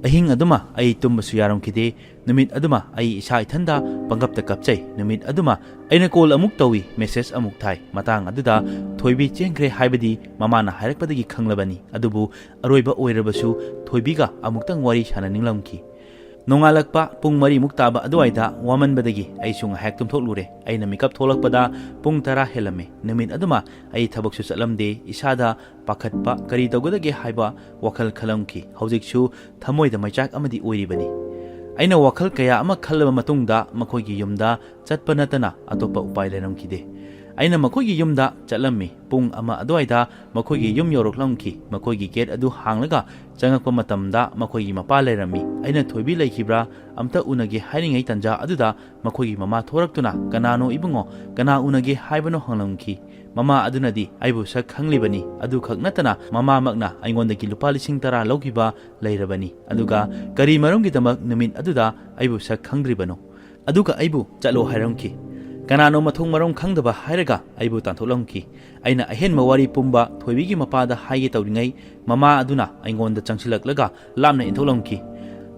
ꯑꯍꯤꯡ ꯑꯗꯨꯃ ꯑꯩ ꯇꯨꯝꯕꯁꯨ ꯌꯥꯔꯝꯈꯤꯗꯦ꯫ ꯅꯨꯃꯤꯠ ꯑꯗꯨꯃ ꯑꯩ ꯏꯁꯥ ꯏꯊꯟꯗ ꯄꯪꯀꯞꯇ ꯀꯞꯆꯩ꯫ ꯅꯨꯃꯤꯠ ꯑꯗꯨꯃ ꯑꯩꯅ ꯀꯣꯜ ꯑꯃꯨꯛ ꯇꯧꯏ, ꯃꯦꯁꯦꯖ ꯑꯃꯨꯛ ꯊꯥꯏ꯫ ꯃꯇꯥꯡ ꯑꯗꯨꯗ ꯊꯣꯏꯕꯤ ꯆꯦꯟꯈ꯭ꯔꯦ ꯍꯥꯏꯕꯗꯤ ꯃꯃꯥꯅ ꯍꯥꯏꯔꯛꯄꯗꯒꯤ ꯈꯪꯂꯕꯅꯤ꯫ ꯑꯗꯨꯕꯨ ꯑꯔꯣꯏꯕ ꯑꯣꯏꯔꯕꯁꯨ ꯊꯣꯏꯕꯤꯒ ꯑꯃꯨꯛꯇꯪ ꯋꯥꯔꯤ ꯁꯥꯟꯅꯅꯤꯡꯂꯝꯈꯤ꯫ ꯅꯣꯡꯉꯥꯜꯂꯛꯄ ꯄꯨꯡ ꯃꯔꯤꯃꯨꯛ ꯇꯥꯕ ꯑꯗꯨꯋꯥꯏꯗ ꯋꯥꯃꯟꯕꯗꯒꯤ ꯑꯩꯁꯨ ꯉꯥꯏꯍꯥꯛ ꯇꯨꯝꯊꯣꯛꯂꯨꯔꯦ꯫ ꯑꯩꯅ ꯃꯤꯀꯞ ꯊꯣꯛꯂꯛꯄꯗ ꯄꯨꯡ ꯇꯔꯥ ꯍꯦꯜꯂꯝꯃꯤ꯫ ꯅꯨꯃꯤꯠ ꯑꯗꯨꯃ ꯑꯩ ꯊꯕꯛꯁꯨ ꯆꯠꯂꯝꯗꯦ꯫ ꯏꯁꯥꯗ ꯄꯥꯈꯠꯄ, ꯀꯔꯤ ꯇꯧꯒꯗꯒꯦ ꯍꯥꯏꯕ ꯋꯥꯈꯜ ꯈꯜꯂꯝꯈꯤ꯫ ꯍꯧꯖꯤꯛꯁꯨ ꯊꯃꯣꯏꯗ ꯃꯩꯆꯥꯛ ꯑꯃꯗꯤ ꯑꯣꯏꯔꯤꯕꯅꯤ꯫ ꯑꯩꯅ ꯋꯥꯈꯜ ꯀꯌꯥ ꯑꯃ ꯈꯜꯂꯕ ꯃꯇꯨꯡꯗ ꯃꯈꯣꯏꯒꯤ ꯌꯨꯝꯗ ꯆꯠꯄ ꯅꯠꯇꯅ ꯑꯇꯣꯞꯄ ꯎꯄꯥꯏ ꯂꯩꯔꯝꯈꯤꯗꯦ꯫ ꯑꯩꯅ ꯃꯈꯣꯏꯒꯤ ꯌꯨꯝꯗ ꯆꯠꯂꯝꯃꯤ꯫ ꯄꯨꯡ ꯑꯃ ꯑꯗꯨꯋꯥꯏꯗ ꯃꯈꯣꯏꯒꯤ ꯌꯨꯝ ꯌꯧꯔꯛꯂꯝꯈꯤ꯫ ꯃꯈꯣꯏꯒꯤ ꯒꯦꯠ ꯑꯗꯨ ꯍꯥꯡꯂꯒ ꯆꯪꯉꯛꯄ ꯃꯇꯝꯗ ꯃꯈꯣꯏꯒꯤ ꯃꯄꯥ ꯂꯩꯔꯝꯃꯤ꯫ ꯑꯩꯅ ꯊꯣꯏꯕꯤ ꯂꯩꯈꯤꯕ꯭ꯔꯥ ꯑꯝꯇ ꯎꯅꯒꯦ ꯍꯥꯏꯔꯤꯉꯩ ꯇꯟꯖꯥ ꯑꯗꯨꯗ ꯃꯈꯣꯏꯒꯤ ꯃꯃꯥ ꯊꯣꯔꯛꯇꯨꯅ, "ꯀꯅꯥꯅꯣ ꯏꯕꯨꯡꯉꯣ? ꯀꯅꯥ ꯎꯅꯒꯦ ꯍꯥꯏꯕꯅꯣ?" ꯍꯪꯂꯝꯈꯤ꯫ ꯃꯃꯥ ꯑꯗꯨꯅꯗꯤ ꯑꯩꯕꯨ ꯁꯛ ꯈꯪꯂꯤꯕꯅꯤ꯫ ꯑꯗꯨꯈꯛ ꯅꯠꯇꯅ ꯃꯃꯥꯃꯛꯅ ꯑꯩꯉꯣꯟꯗꯒꯤ ꯂꯨꯄꯥ ꯂꯤꯁꯤꯡ ꯇꯔꯥ ꯂꯧꯈꯤꯕ ꯂꯩꯔꯕꯅꯤ꯫ ꯑꯗꯨꯒ ꯀꯔꯤ ꯃꯔꯝꯒꯤꯗꯃꯛ ꯅꯨꯃꯤꯠ ꯑꯗꯨꯗ ꯑꯩꯕꯨ ꯁꯛ ꯈꯪꯗ꯭ꯔꯤꯕꯅꯣ? ꯑꯗꯨꯒ ꯑꯩꯕꯨ ꯆꯠꯂꯣ ꯍꯥꯏꯔꯝꯈꯤ꯫ ꯀꯅꯥꯅꯣ ꯃꯊꯣꯡ ꯃꯔꯝ ꯈꯪꯗꯕ ꯍꯥꯏꯔꯒ ꯑꯩꯕꯨ ꯇꯥꯟꯊꯣꯛꯂꯝꯈꯤ꯫ ꯑꯩꯅ ꯑꯍꯦꯟꯕ ꯋꯥꯔꯤ ꯄꯨꯝꯕ ꯊꯣꯏꯕꯤꯒꯤ ꯃꯄꯥꯗ ꯍꯥꯏꯒꯦ ꯇꯧꯔꯤꯉꯩ, ꯃꯃꯥ ꯑꯗꯨꯅ ꯑꯩꯉꯣꯟꯗ ꯆꯪꯁꯤꯜꯂꯛꯂꯒ ꯂꯥꯞꯅ ꯏꯟꯊꯣꯛꯂꯝꯈꯤ꯫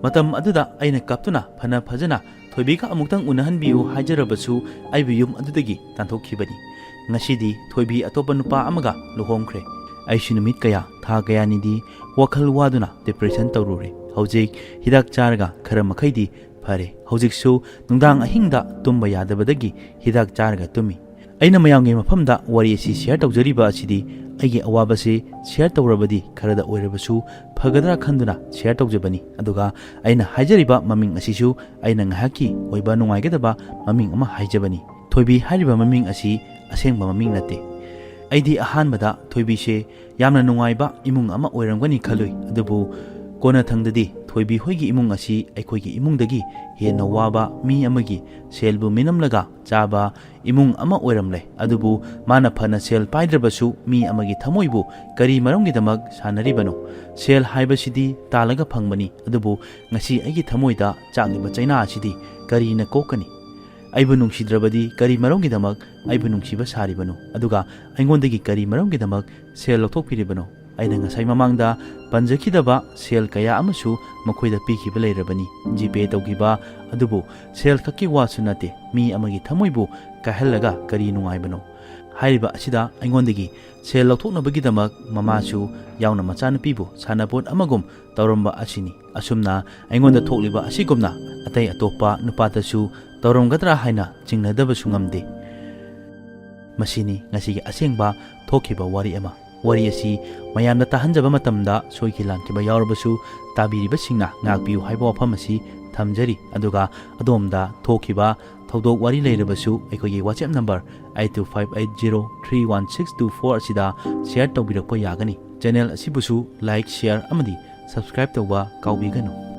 ꯃꯇꯝ ꯑꯗꯨꯗ ꯑꯩꯅ ꯀꯞꯇꯨꯅ, "ꯐꯅ ꯐꯖꯅ ꯊꯣꯏꯕꯤꯒ ꯑꯃꯨꯛꯇꯪ ꯎꯅꯍꯟꯕꯤꯌꯨ" ꯍꯥꯏꯖꯔꯕꯁꯨ ꯑꯩꯕꯨ ꯌꯨꯝ ꯑꯗꯨꯗꯒꯤ ꯇꯥꯟꯊꯣꯛꯈꯤꯕꯅꯤ꯫ ꯉꯁꯤꯗꯤ ꯊꯣꯏꯕꯤ ꯑꯇꯣꯞꯄ ꯅꯨꯄꯥ ꯑꯃꯒ ꯂꯨꯍꯣꯡꯈ꯭ꯔꯦ꯫ ꯑꯩꯁꯨ ꯅꯨꯃꯤꯠ ꯀꯌꯥ, ꯊꯥ ꯀꯌꯥꯅꯤꯗꯤ ꯋꯥꯈꯜ ꯋꯥꯗꯨꯅ ꯗꯤꯄ꯭ꯔꯦꯁꯟ ꯇꯧꯔꯨꯔꯦ꯫ ꯍꯧꯖꯤꯛ ꯍꯤꯗꯥꯛ ꯆꯥꯔꯒ ꯈꯔ ꯃꯈꯩꯗꯤ ꯐꯔꯦ꯫ ꯍꯧꯖꯤꯛꯁꯨ ꯅꯨꯡꯗꯥꯡ ꯑꯍꯤꯡꯗ ꯇꯨꯝꯕ ꯌꯥꯗꯕꯗꯒꯤ ꯍꯤꯗꯥꯛ ꯆꯥꯔꯒ ꯇꯨꯝꯃꯤ꯫ ꯑꯩꯅ ꯃꯌꯥꯝꯒꯤ ꯃꯐꯝꯗ ꯋꯥꯔꯤ ꯑꯁꯤ ꯁꯤꯌꯔ ꯇꯧꯖꯔꯤꯕ ꯑꯁꯤꯗꯤ ꯑꯩꯒꯤ ꯑꯋꯥꯕꯁꯤ ꯁꯤꯌꯔ ꯇꯧꯔꯕꯗꯤ ꯈꯔꯗ ꯑꯣꯏꯔꯕꯁꯨ ꯐꯒꯗ꯭ꯔꯥ ꯈꯟꯗꯨꯅ ꯁꯤꯌꯔ ꯇꯧꯖꯕꯅꯤ꯫ ꯑꯗꯨꯒ ꯑꯩꯅ ꯍꯥꯏꯖꯔꯤꯕ ꯃꯃꯤꯡ ꯑꯁꯤꯁꯨ ꯑꯩꯅ ꯉꯥꯏꯍꯥꯛꯀꯤ ꯑꯣꯏꯕ ꯅꯨꯡꯉꯥꯏꯒꯗꯕ ꯃꯃꯤꯡ ꯑꯃ ꯍꯥꯏꯖꯕꯅꯤ꯫ ꯊꯣꯏꯕꯤ ꯍꯥꯏꯔꯤꯕ ꯃꯃꯤꯡ ꯑꯁꯤ ꯑꯁꯦꯡꯕ ꯃꯃꯤꯡ ꯅꯠꯇꯦ꯫ ꯑꯩꯗꯤ ꯑꯍꯥꯟꯕꯗ ꯊꯣꯏꯕꯤꯁꯦ ꯌꯥꯝꯅ ꯅꯨꯡꯉꯥꯏꯕ ꯏꯃꯨꯡ ꯑꯃ ꯑꯣꯏꯔꯝꯒꯅꯤ ꯈꯜꯂꯨꯏ꯫ ꯑꯗꯨꯕꯨ ꯀꯣꯟꯅꯊꯪꯗꯗꯤ ꯊꯣꯏꯕꯤ ꯍꯣꯏꯒꯤ ꯏꯃꯨꯡ ꯑꯁꯤ ꯑꯩꯈꯣꯏꯒꯤ ꯏꯃꯨꯡꯗꯒꯤ ꯍꯦꯟꯅ ꯋꯥꯕ, ꯃꯤ ꯑꯃꯒꯤ ꯁꯦꯜꯕꯨ ꯃꯤꯅꯝꯂꯒ ꯆꯥꯕ ꯏꯃꯨꯡ ꯑꯃ ꯑꯣꯏꯔꯝꯂꯦ꯫ ꯑꯗꯨꯕꯨ ꯃꯥꯅ ꯐꯅ ꯁꯦꯜ ꯄꯥꯏꯗ꯭ꯔꯕꯁꯨ ꯃꯤ ꯑꯃꯒꯤ ꯊꯃꯣꯏꯕꯨ ꯀꯔꯤ ꯃꯔꯝꯒꯤꯗꯃꯛ ꯁꯥꯟꯅꯔꯤꯕꯅꯣ? ꯁꯦꯜ ꯍꯥꯏꯕꯁꯤꯗꯤ ꯇꯥꯜꯂꯒ ꯐꯪꯕꯅꯤ, ꯑꯗꯨꯕꯨ ꯉꯁꯤ ꯑꯩꯒꯤ ꯊꯃꯣꯏꯗ ꯆꯥꯛꯂꯤꯕ ꯆꯩꯅꯥ ꯑꯁꯤꯗꯤ ꯀꯔꯤꯅ ꯀꯣꯛꯀꯅꯤ? ꯑꯩꯕꯨ ꯅꯨꯡꯁꯤꯗ꯭ꯔꯕꯗꯤ ꯀꯔꯤ ꯃꯔꯝꯒꯤꯗꯃꯛ ꯑꯩꯕꯨ ꯅꯨꯡꯁꯤꯕ ꯁꯥꯔꯤꯕꯅꯣ? ꯑꯗꯨꯒ ꯑꯩꯉꯣꯟꯗꯒꯤ ꯀꯔꯤ ꯃꯔꯝꯒꯤꯗꯃꯛ ꯁꯦꯜ ꯂꯧꯊꯣꯛꯄꯤꯔꯤꯕꯅꯣ? ꯑꯩꯅ ꯉꯁꯥꯏ ꯃꯃꯥꯡꯗ ꯄꯟꯖꯈꯤꯗꯕ ꯁꯦꯜ ꯀꯌꯥ ꯑꯃꯁꯨ ꯃꯈꯣꯏꯗ ꯄꯤꯈꯤꯕ ꯂꯩꯔꯕꯅꯤ꯫ ꯖꯤꯄꯦ ꯇꯧꯈꯤꯕ ꯑꯗꯨꯕꯨ ꯁꯦꯜ ꯈꯛꯀꯤ ꯋꯥꯁꯨ ꯅꯠꯇꯦ, ꯃꯤ ꯑꯃꯒꯤ ꯊꯃꯣꯏꯕꯨ ꯀꯥꯏꯍꯜꯂꯒ ꯀꯔꯤ ꯅꯨꯡꯉꯥꯏꯕꯅꯣ? ꯍꯥꯏꯔꯤꯕ ꯑꯁꯤꯗ ꯑꯩꯉꯣꯟꯗꯒꯤ ꯁꯦꯜ ꯂꯧꯊꯣꯛꯅꯕꯒꯤꯗꯃꯛ ꯃꯃꯥꯁꯨ ꯌꯥꯎꯅ ꯃꯆꯥꯅꯨꯄꯤꯕꯨ ꯁꯥꯟꯅꯄꯣꯠ ꯑꯃꯒꯨꯝ ꯇꯧꯔꯝꯕ ꯑꯁꯤꯅꯤ꯫ ꯑꯁꯨꯝꯅ ꯑꯩꯉꯣꯟꯗ ꯊꯣꯛꯂꯤꯕ ꯑꯁꯤꯒꯨꯝꯅ ꯑꯇꯩ ꯑꯇꯣꯞꯄ ꯅꯨꯄꯥꯗꯁꯨ ꯇꯧꯔꯝꯒꯗ꯭ꯔꯥ ꯍꯥꯏꯅ ꯆꯤꯡꯅꯗꯕꯁꯨ ꯉꯝꯗꯦ꯫ ꯃꯁꯤꯅꯤ ꯉꯁꯤꯒꯤ ꯑꯁꯦꯡꯕ ꯊꯣꯛꯈꯤꯕ ꯋꯥꯔꯤ ꯑꯃ꯫ ꯋꯥꯔꯤ ꯑꯁꯤ ꯃꯌꯥꯝꯗ ꯇꯥꯍꯟꯖꯕ ꯃꯇꯝꯗ ꯁꯣꯏꯈꯤ ꯂꯥꯟꯈꯤꯕ ꯌꯥꯎꯔꯕꯁꯨ ꯇꯥꯕꯤꯔꯤꯕꯁꯤꯡꯅ ꯉꯥꯛꯄꯤꯌꯨ ꯍꯥꯏꯕ ꯋꯥꯐꯝ ꯑꯁꯤ ꯊꯝꯖꯔꯤ꯫ ꯑꯗꯨꯒ ꯑꯗꯣꯝꯗ ꯊꯣꯛꯈꯤꯕ ꯊꯧꯗꯣꯛ ꯋꯥꯔꯤ ꯂꯩꯔꯕꯁꯨ ꯑꯩꯈꯣꯏꯒꯤ WhatsApp number eight two five eight zero three one six two four ꯑꯁꯤꯗ share ꯇꯧꯕꯤꯔꯛꯄ ꯌꯥꯒꯅꯤ꯫ Channel ꯑꯁꯤꯕꯨꯁꯨ like, share ꯑꯃꯗꯤ subscribe ꯇꯧꯕ ꯀꯥꯎꯕꯤꯒꯅꯨ꯫